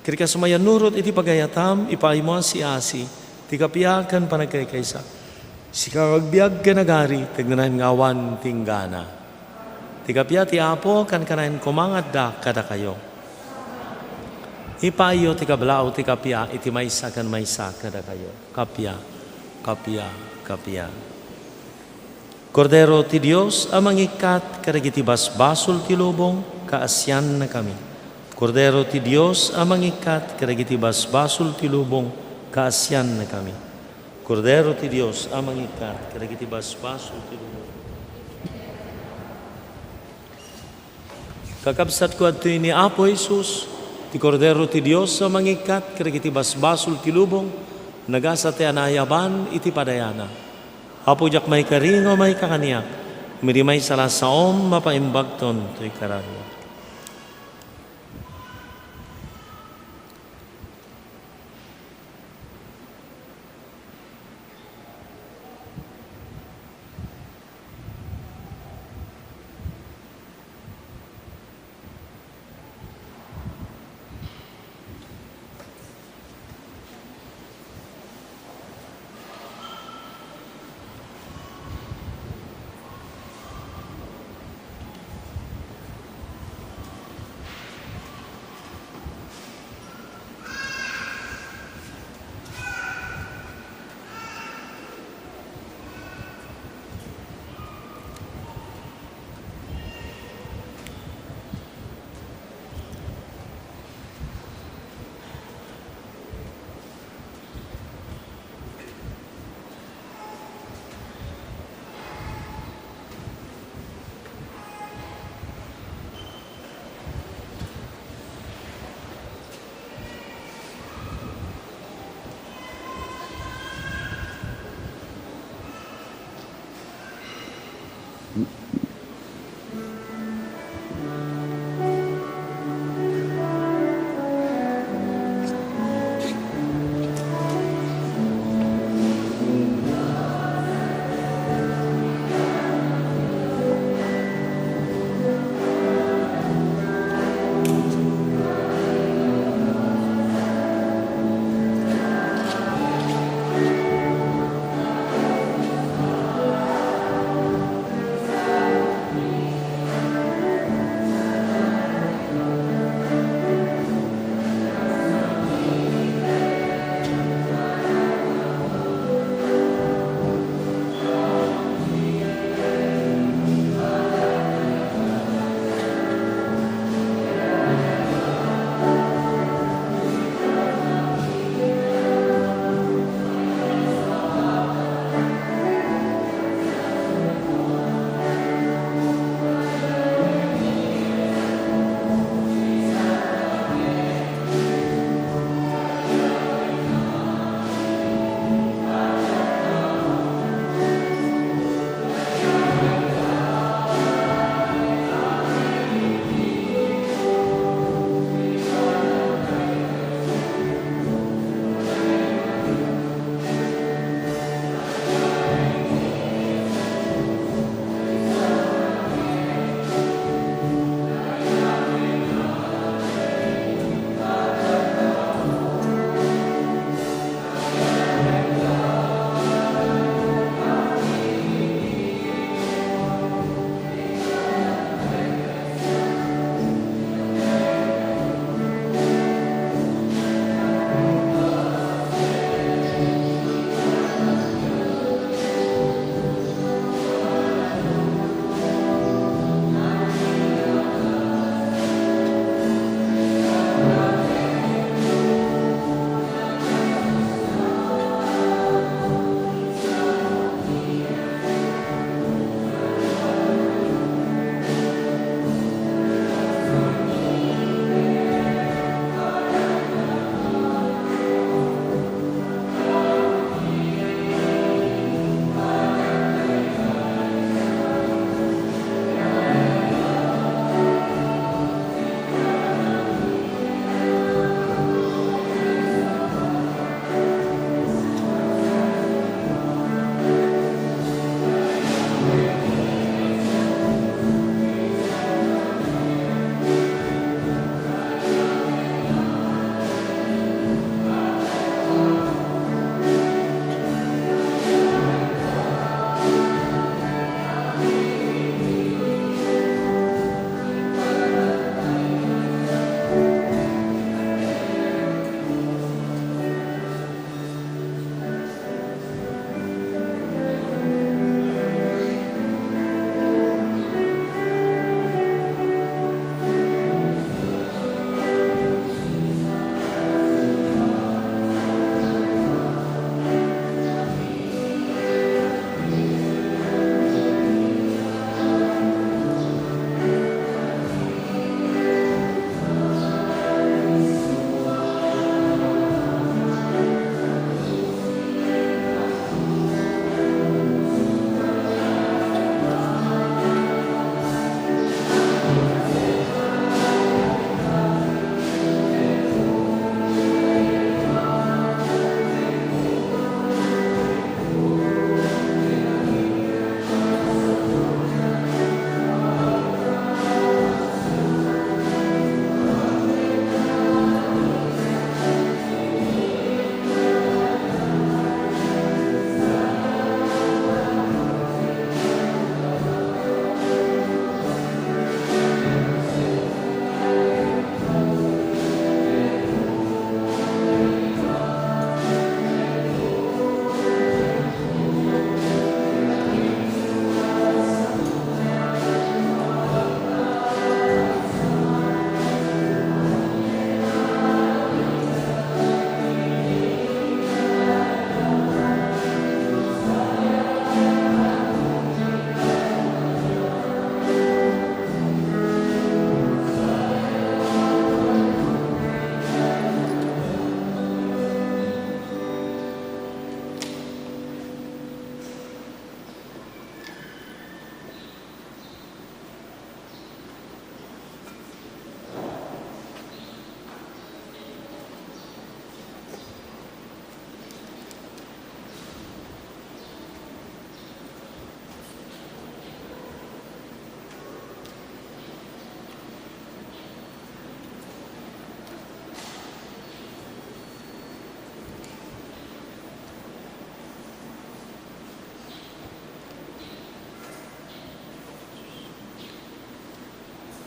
Ket kas mayannurot iti pagayatam, ipaaymo a siasi ti kappia ken panagkaykaysa. Sika nga agbiag ken agari, ti agnanayon nga awan ti inggana. Ti kappia ti Apo, kankanayon koma nga adda kadakayo. Ipaayyo ti kablaaw ti kappia iti maysa ken maysa kadakayo. Kappia, kappia, kappia. Kordero ti Dios a mangikkat kadagiti basbasol ti lubong, kaasiannakami. Kordero ti Dios a mangikkat kadagiti basbasol ti lubong, kaasiannakami. Kordero ti Dios a mangikkat kadagiti basbasol ti lubong. Kakabsatko, adtoy ni Apo Jesus, ti Kordero ti Dios a mangikkat kadagiti basbasol ti lubong, nagasat ti anaayaban iti padayana. Apo, diak maikari nga umayka kaniak, ngem idi maysa la saom, mapaimbagton toy kararua.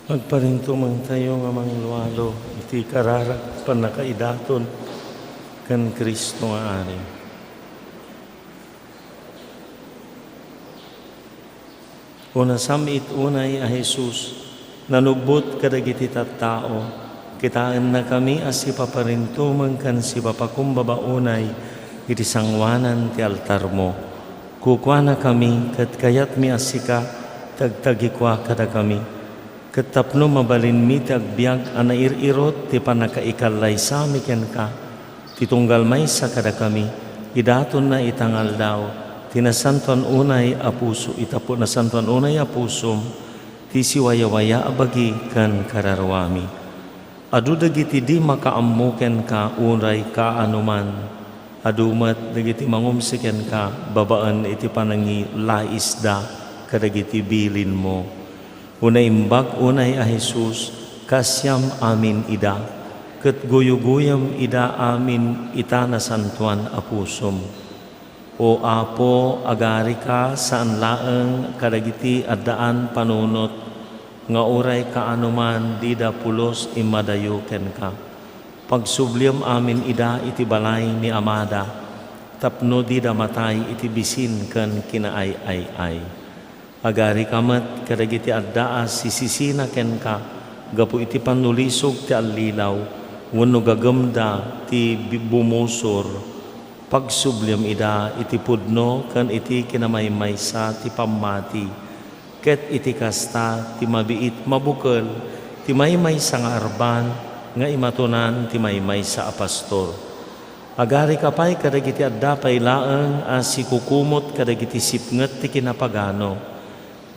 Agparintumengtayo nga manglualo iti kararag pannakaidaton ken Cristo nga Ari. O nasam-it unay a Jesus, nanubbot kadagiti tattao, kitaennakami a sipaparintumeng ken sipapakumbaba unay iti sangoanan ti altarmo. Kukuanakami ket kayatmi a sika ti agtagikua kadakami. Ket tapno mabalinmi ti agbiag a nair-irot ti pannakaikallaysami kenka, ti tunggal maysa kadakami, idatonna ita nga aldaw ti nasantoan unay a puso, ita pay nasantoan unay a pusom, ti siwayawaya a bagi ken kararuami. Adu dagiti di makaammo kenka uray kaanoman. Adu met dagiti mangumsi kenka babaen iti panangilaisda kadagiti bilinmo. O Naimbag unay a Jesus, kaasiam amin ida, ket guyoguyem ida amin ita nasantoan a pusom. O Apo, agarika saan laeng kadagiti addaan panunot nga uray kaanoman dida pulos immadayo kenka. Pagsubliem amin ida iti balay ni Amada, tapno dida matay iti bisin ken kinaay-ay-ay. Agarika met kadagiti adda a sisisina kenka gapu iti pannulisog ti allilaw wenno gagemda ti bi-, bumusor. Pagsubliem ida iti pudno ken iti kinamaymaysa ti pammati, ket iti kasta ti mabiit mabukel ti maymaysa nga arban nga imatonan ti maymaysa a pastor. Agarika pay kadagiti adda pay laeng a sikukumot kadagiti sipnget ti kinapagano.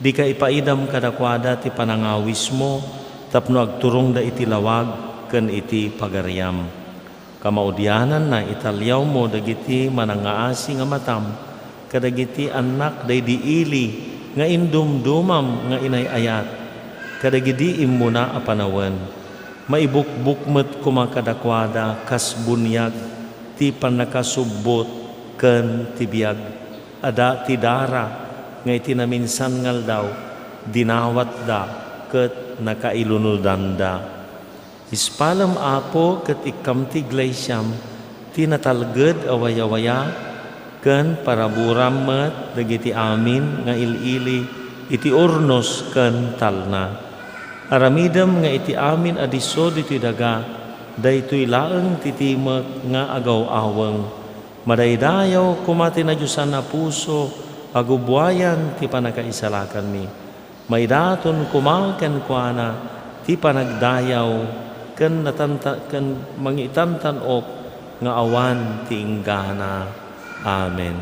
Dika ipaidam kadakuada ti panangawismo tapno agturongda iti lawag ken iti pagariam. Kamaudiananna, italiawmo dagiti manangngaasi nga matam kadagiti annak daydi ili nga indumdumam nga inay-ayat kadagidi immuna a panawen. Maibukbok met koma kadakuada kas buniag ti pannakasubbot ken ti biag. Adda ti dara nga iti naminsan nga aldaw, dinawatda ket nakailunodanda. Ispalem, Apo, ket ikkam ti iglesiam ti natalged a wayawaya, ken paraburam met dagiti amin nga il-ili iti urnos ken talna. Aramidem nga iti amin a disso ditoy daga, daytoy laeng ti timek nga agaw-aweng. Madaydayaw koma ti nadiosan a puso a gubuayan ti pannakaisalakanmi. Maidaton koma kenkuana ti panagdayaw ken natanta-, ken mangitantan-ok nga awan ti inggana. Amen.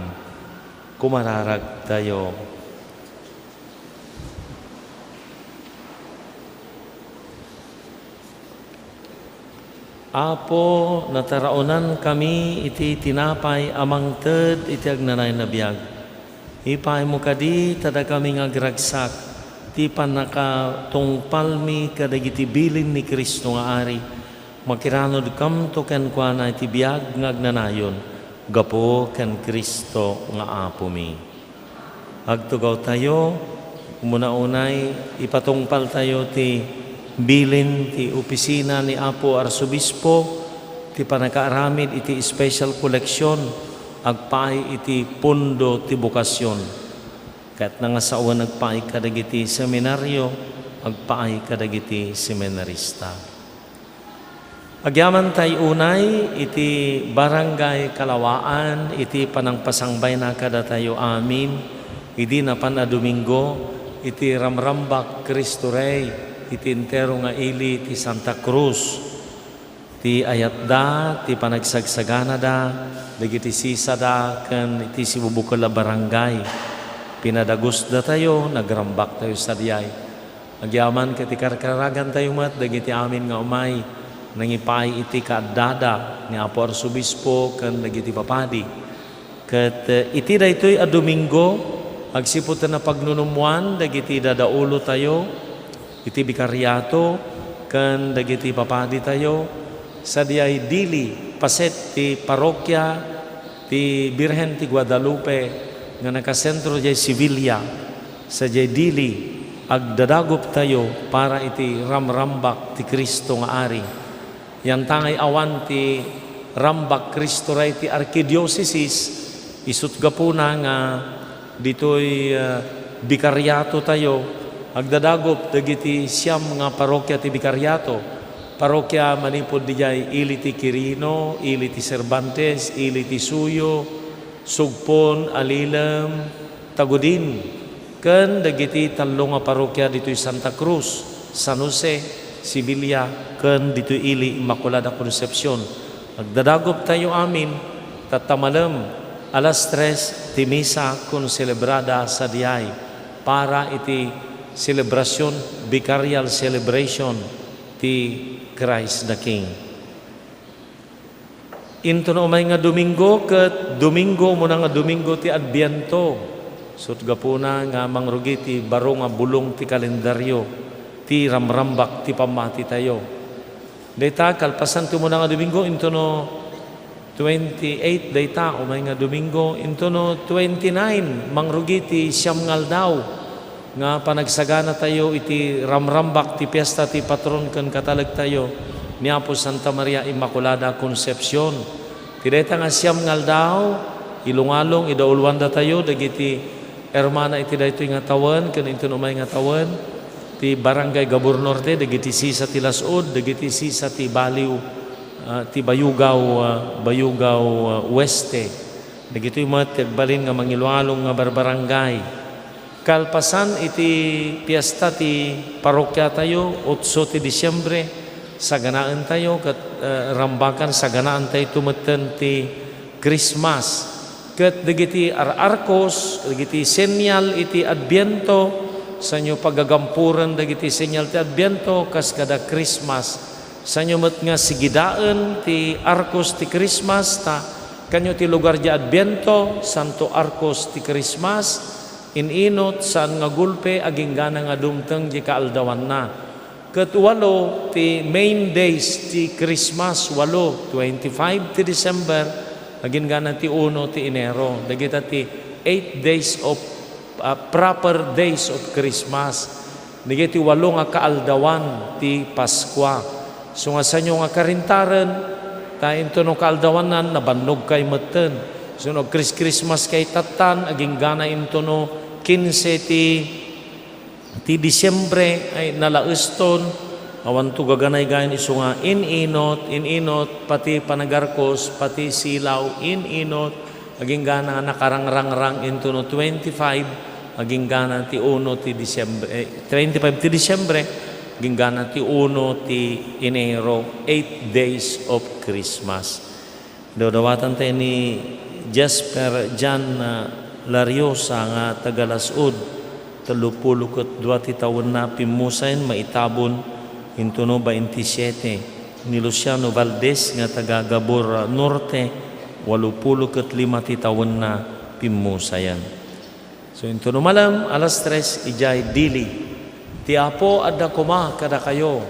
Kumararagtayo. Apo, nataraonankami iti tinapay a mangted iti agnanayon a biag. Ipaaymo kadi ta dakami nga agragsak ti pannakatungpalmi kadagiti bilin ni Cristo nga Ari. Makiranudkamto kenkuana iti biag nga agnanayon gapu ken Cristo nga Apomi. Agtugawtayo, umuna unay, ipatungpaltayo ti bilin ti opisina ni Apo Arsobispo ti pannakaaramid iti special collection agpaay iti Pondo ti Bokasion. Ket nangasawen agpaay kadagiti seminario, agpaay kadagiti seminarista. Agyamantay unay iti Barangay Kalawaan iti panangpasangbayna kadatayo amin idi napan a Domingo iti Ramrambak Cristo Rey iti entero nga ili ti Santa Cruz. Ti ayatda ti panagsagsaganada dagiti sisada ken iti sibubukel a barangay. Pinadagusdatayo, nagrambaktayo sadiay. Agyaman ket ikarkaragantayo met dagiti amin nga umay nangipaay iti kaaddada ni Apo Arsobispo ken dagiti papadi. Ket, eh, iti daytoy a Domingo, agsipud ta napagnunummoan dagiti dadaulotayo iti bikariato ken dagiti papaditayo, sadiay dili paset ti parokia ti Birhen ti Guadalupe nga nakasentro diay Sevilla, sadiay dili Agdadaguptayo para iti ramrambak ti Cristo nga Ari. Yantangay awan ti rambak Cristo ray ti arkidiosesis, isut' gapuna nga ditoy, ah, bikariato tayo, agdadagup dagiti siam nga parokia ti bikariato. Parokia manipud dijay, ili ti Quirino, ili ti Cervantes, ili ti Suyo, Sugpon, Alilem, Tagudin, ken dagiti tallo nga parokia ditoy Santa Cruz, San Jose, Sevilla, ken ditoy ili Immaculada Concepcion. Agdadaguptayo amin, tatta malem, alas tres ti misa konselebrada sadiay para iti selebrasion, vicarial celebration ti Christ the King. Intono umay nga Domingo ket Domingo, umuna nga Domingo ti Adbiento. Isut' gapuna nga mangrugi ti baro nga bulong ti kalendario ti ramrambak ti pammatitayo. Dayta, kalpasan ti umuna nga Domingo, intono twenty-eight dayta, umay nga Domingo, intono twenty-nine, mangrugi ti siam nga aldaw nga panagsaganatayo iti ramrambak ti piesta ti patron ken katalegtayo ni Apo Santa Maria Immaculada Concepcion. Ti dayta nga siam nga aldaw, ilungalong, idauluandatayo dagiti hermana iti daytoy nga tawen ken inton umay nga tawen, ti Barangay Gabor Norte, dagiti sisa ti Las-ud, dagiti sisa ti Baliw, ah, ti Bayugaw, ah, Bayugaw, ah, Oeste. Dagitoy met ti agbalin nga mangilungalong nga barbarangay. Kalpasan iti piesta ti parokiatayo, otso ti Disiembre, saganaentayo ket, eh, rambakan saganaentayo metten ti Christmas. Ket dagiti ar-arkos, dagiti senyal iti Adbiento, sanyo pagagampuren dagiti senyal ti Adbiento kas kada Christmas. Sanyo met nga sigidaen ti arkos ti Christmas, ta kanyo ti lugar ti Adbiento, Santo Arkos ti Christmas, in-inot, saan nga gulpe, aginggana nga dumteng ti kaaldawanna. Ket walo ti main days ti Christmas, walo, twenty-five ti December, aginggana ti uno ti Enero. Dagita ti eight days of, ah, proper days of Christmas. Dagiti walo nga kaaldawan ti Paskua. So nga sanyo nga karintaren, ta intono kaaldawanna, nabannogkay metten. So no Chris-, Christmas kay tattan, aginggana intono kinse ti, ti Disiembre, ay nalaeston, awanto gaganay gayon isu nga in-inot, in-inot, pati panagarkos, pati silaw, in-inot, aginggana nga nakarangrangrang intono twenty-five, aginggana ti uno ti Disiembre, eh, twenty-five ti Disiembre, aginggana ti uno ti Enero, eight days of Christmas. Dawdawatan tayo ni Jasper Jan, ah, Lariosa nga taga Las-ud, tallopulo ket dua ti tawenna, pimmusayen maitabon intono baintisiete. Ni Luciano Valdez nga taga Gabor Norte, walupulo ket lima ti tawenna, pimmusayen. So, intono malem, alas tres, idiay Dili. Ti Apo adda koma kadakayo.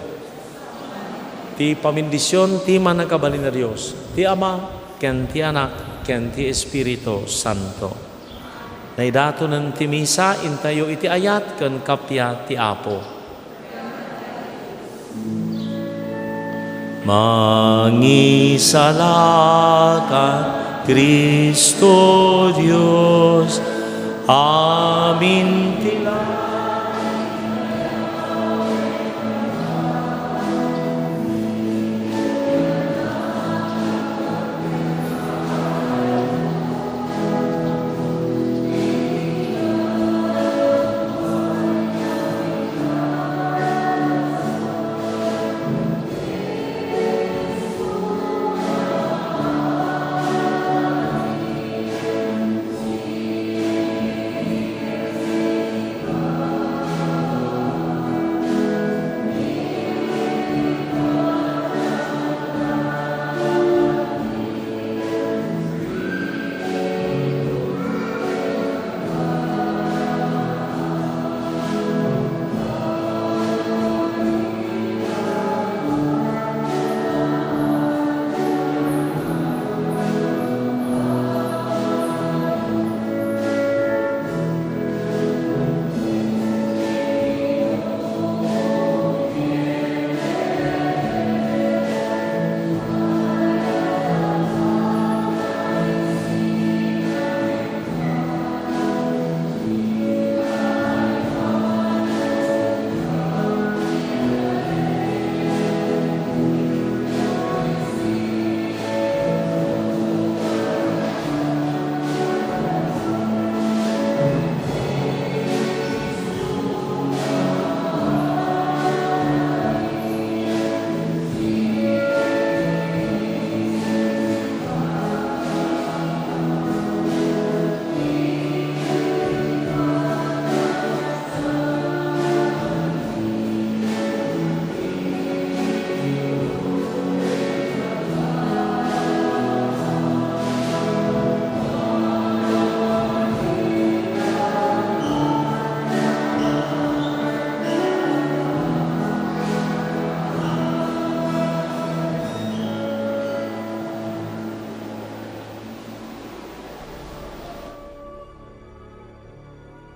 Ti pamindision ti Mannakabalin a Dios, ti Ama, ken ti Anak, ken ti Espiritu Santo. Naidatonen ti misa, intayo iti ayat ken kappia ti Apo. Mangisalakan, Cristo Dios, amin ti la-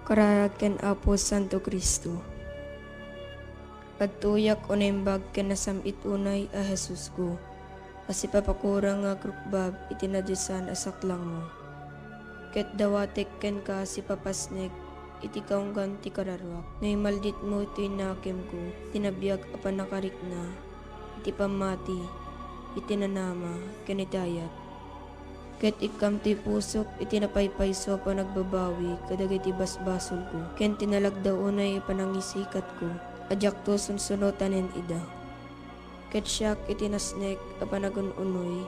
Kararag ken Apo Santo Cristo. Agtuyak o naimbag ken nasam-it unay a Jesusko, a sipapakurang nga agrukbab iti nadiosan a saklangmo. Ket dawatek kenka a sipapasnek iti kaunggan ti kararuak. No imalditmo toy nakemko, ti nabiag a pannakarikna, iti pammati, iti nanama, ken iti ayat. Ket ikkam ti pusok iti napaypayso a panagbabawi kadagiti basbasolko, ken ti nalagda unay a panangisikatko a diakto sunsunotanen ida. Ket siak iti nasnek a panagun-unoy,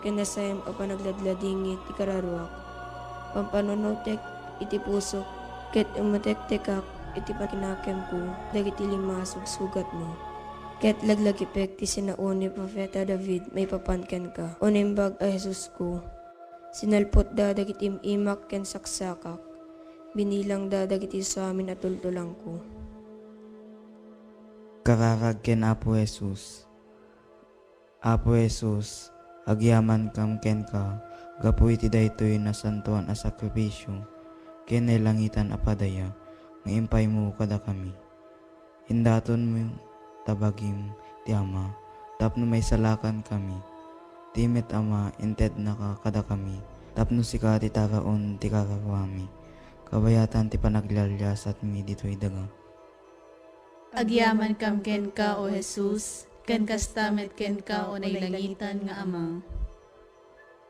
ken nasayam a panagladladingit ti kararuak. Pampanunotek iti pusok, ket imutektekak iti pakinakemko dagiti lima a sugsugatmo. Ket laglagipek ti sinao ni Profeta David maipapan kenka, o Naimbag a Jesusko. Sinalpotda dagiti im-imak ken saksakak, binilangda dagiti samin a tultulangko. Kararag ken Apo Jesus. Apo Jesus, agyamankam kenka gapu iti daytoy nasantoan a sakrifisio ken nailangitan a padaya nga impaymo kadakami. Indatonmo ta bagim ti Ama tapno maisalakankami. Ti met Ama, intednaka kadakami tapno sika ti taraon ti kararuami, kabayatan ti panaglalyasatmi ditoy daga. Agyamankam kenka, O Jesus, ken kasta met kenka, O nailangitan nga Ama.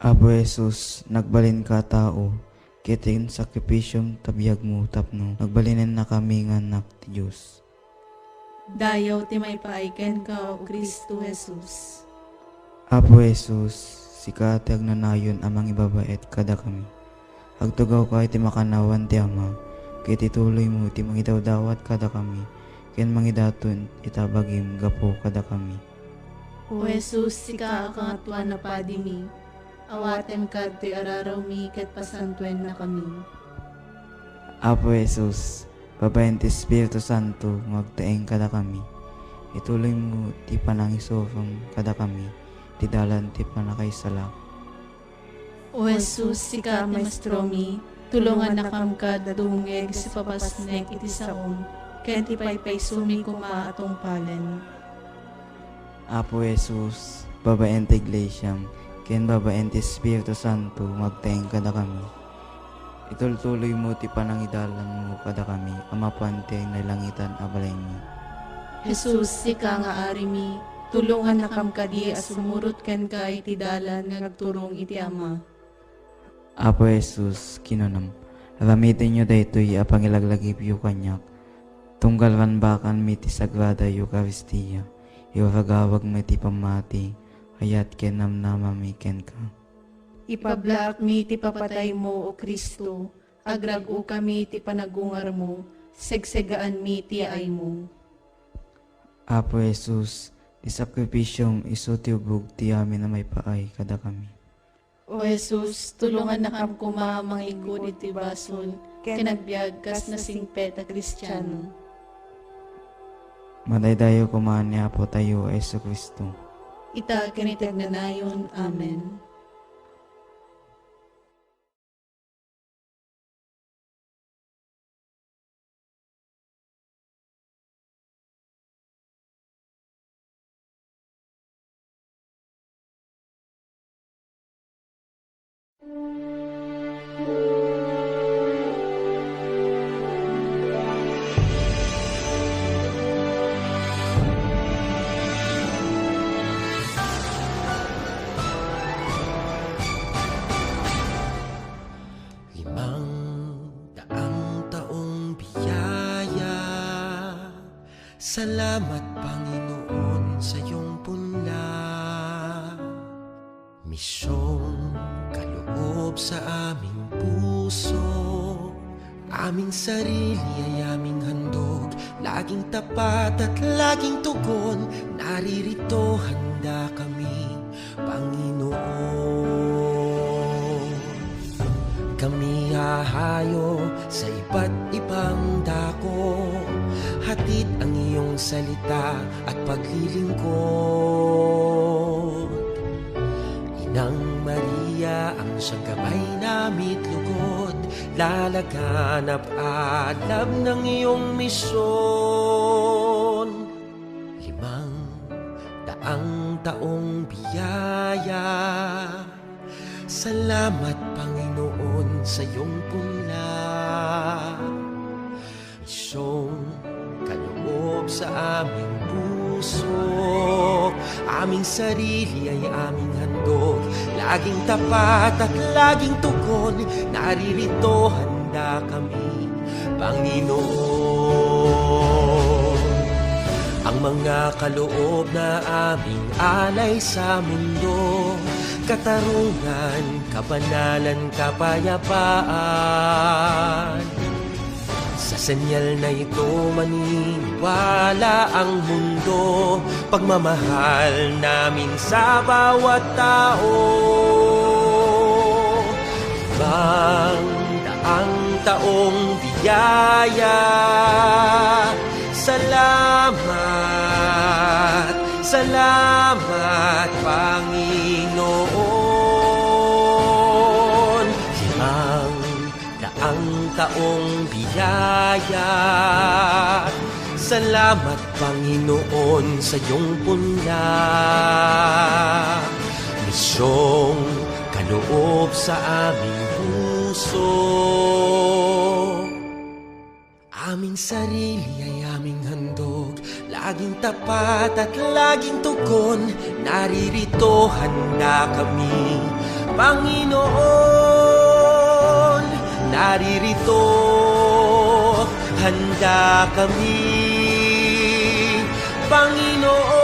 Apo Jesus, nagbalinka a tao, ket insakripisom ta biagmo tapno nagbalinennakami nga annak ti Dios. Dayaw ti maipaay kenka, O Cristo Jesus. Apo Jesus, sika ti agnanayon a mangibabaet kadakami. Agtugawka iti makannawan ti Ama, ket ituloymo ti mangidawdawat kadakami, ken mangidaton ita bagim gapu kadakami. O Jesus, sika a Kangatoan a Padimi, awatem kadtoy ararawmi ket pasantuennakami. Apo Jesus, babaen ti Espiritu Santo nga agtaeng kadakami, ituloymo ti panangisurom kadakami ti dalan ti pannakaisalak. O Jesus, sika a Maestromi, tulongannakam kad dumngeg a sipapasnek iti saom, ken ti paypaysomi koma a tungpalen. Apo Jesus, babaen ti Iglesiam, ken babaen ti Espiritu Santo, nga agtaeng kadakami. Itultuloymo ti panangidalanmo kadakami a mapan ti nailangitan a balaymi. Jesus, sika nga Arimi, tulongannakam kadi a sumurot kenka iti dalan nga agturong iti Ama. Apo Jesus, kinunam, aramidenyo daytoy a pangilaglagipyo kaniak, tunggal rambakanmi ti Sagrada Eukaristia, iragawagmi ti pammati, ayat ken namnamami kenka. Ipablaakmi ti papataymo, O Cristo, agrag-okami ti panagungarmo, segsegaanmi ti yaaymo. Apo Jesus, ti sakrifisiom isu ti ubog ti amin a maipaay kadakami. O Jesus, tulongannakam koma a mangikkud iti basol ken agbiag kas nasingpet a Kristiano. Madaydayaw koma ni Apotayo a Jesu-Cristo. Ita ken iti agnanayon. Amen. Limang daang taong biyaya. Salamat, Panginoon, sa iyong punla. Misyong kaloob sa aming puso, aming sarili ay aming handog, laging tapat at laging tugon, naririto handa kami. Panginoon. Kami hahayo sa iba't ibang dako, hatid ang iyong salita at paglilingkod. Inang Maria, Ang siyang gabay na mitlukod, lalaganap alab ng iyong misyon. Limang daang taong biyaya. Salamat, Panginoon, sa iyong punla. Misyong kaloob sa aming puso, aming sarili ay aming handog. Laging tapat at laging tugon, naririto handa kami, Panginoon. Ang mga kaloob na aming alay sa mundo, katarungan, kabanalan, kapayapaan. Sa senyal na ito, maniniwala ang mundo. Pagmamahal namin sa bawat tao. Limang daang taong biyaya. Salamat, salamat, Panginoon. Limang daang taong biyaya. Salamat, Panginoon, sa iyong punla. Misyong kaloob sa aming puso. Aming sarili ay aming handog, laging tapat at laging tugon. Naririto handa kami, Panginoon. Naririto handa kami, Panginoon.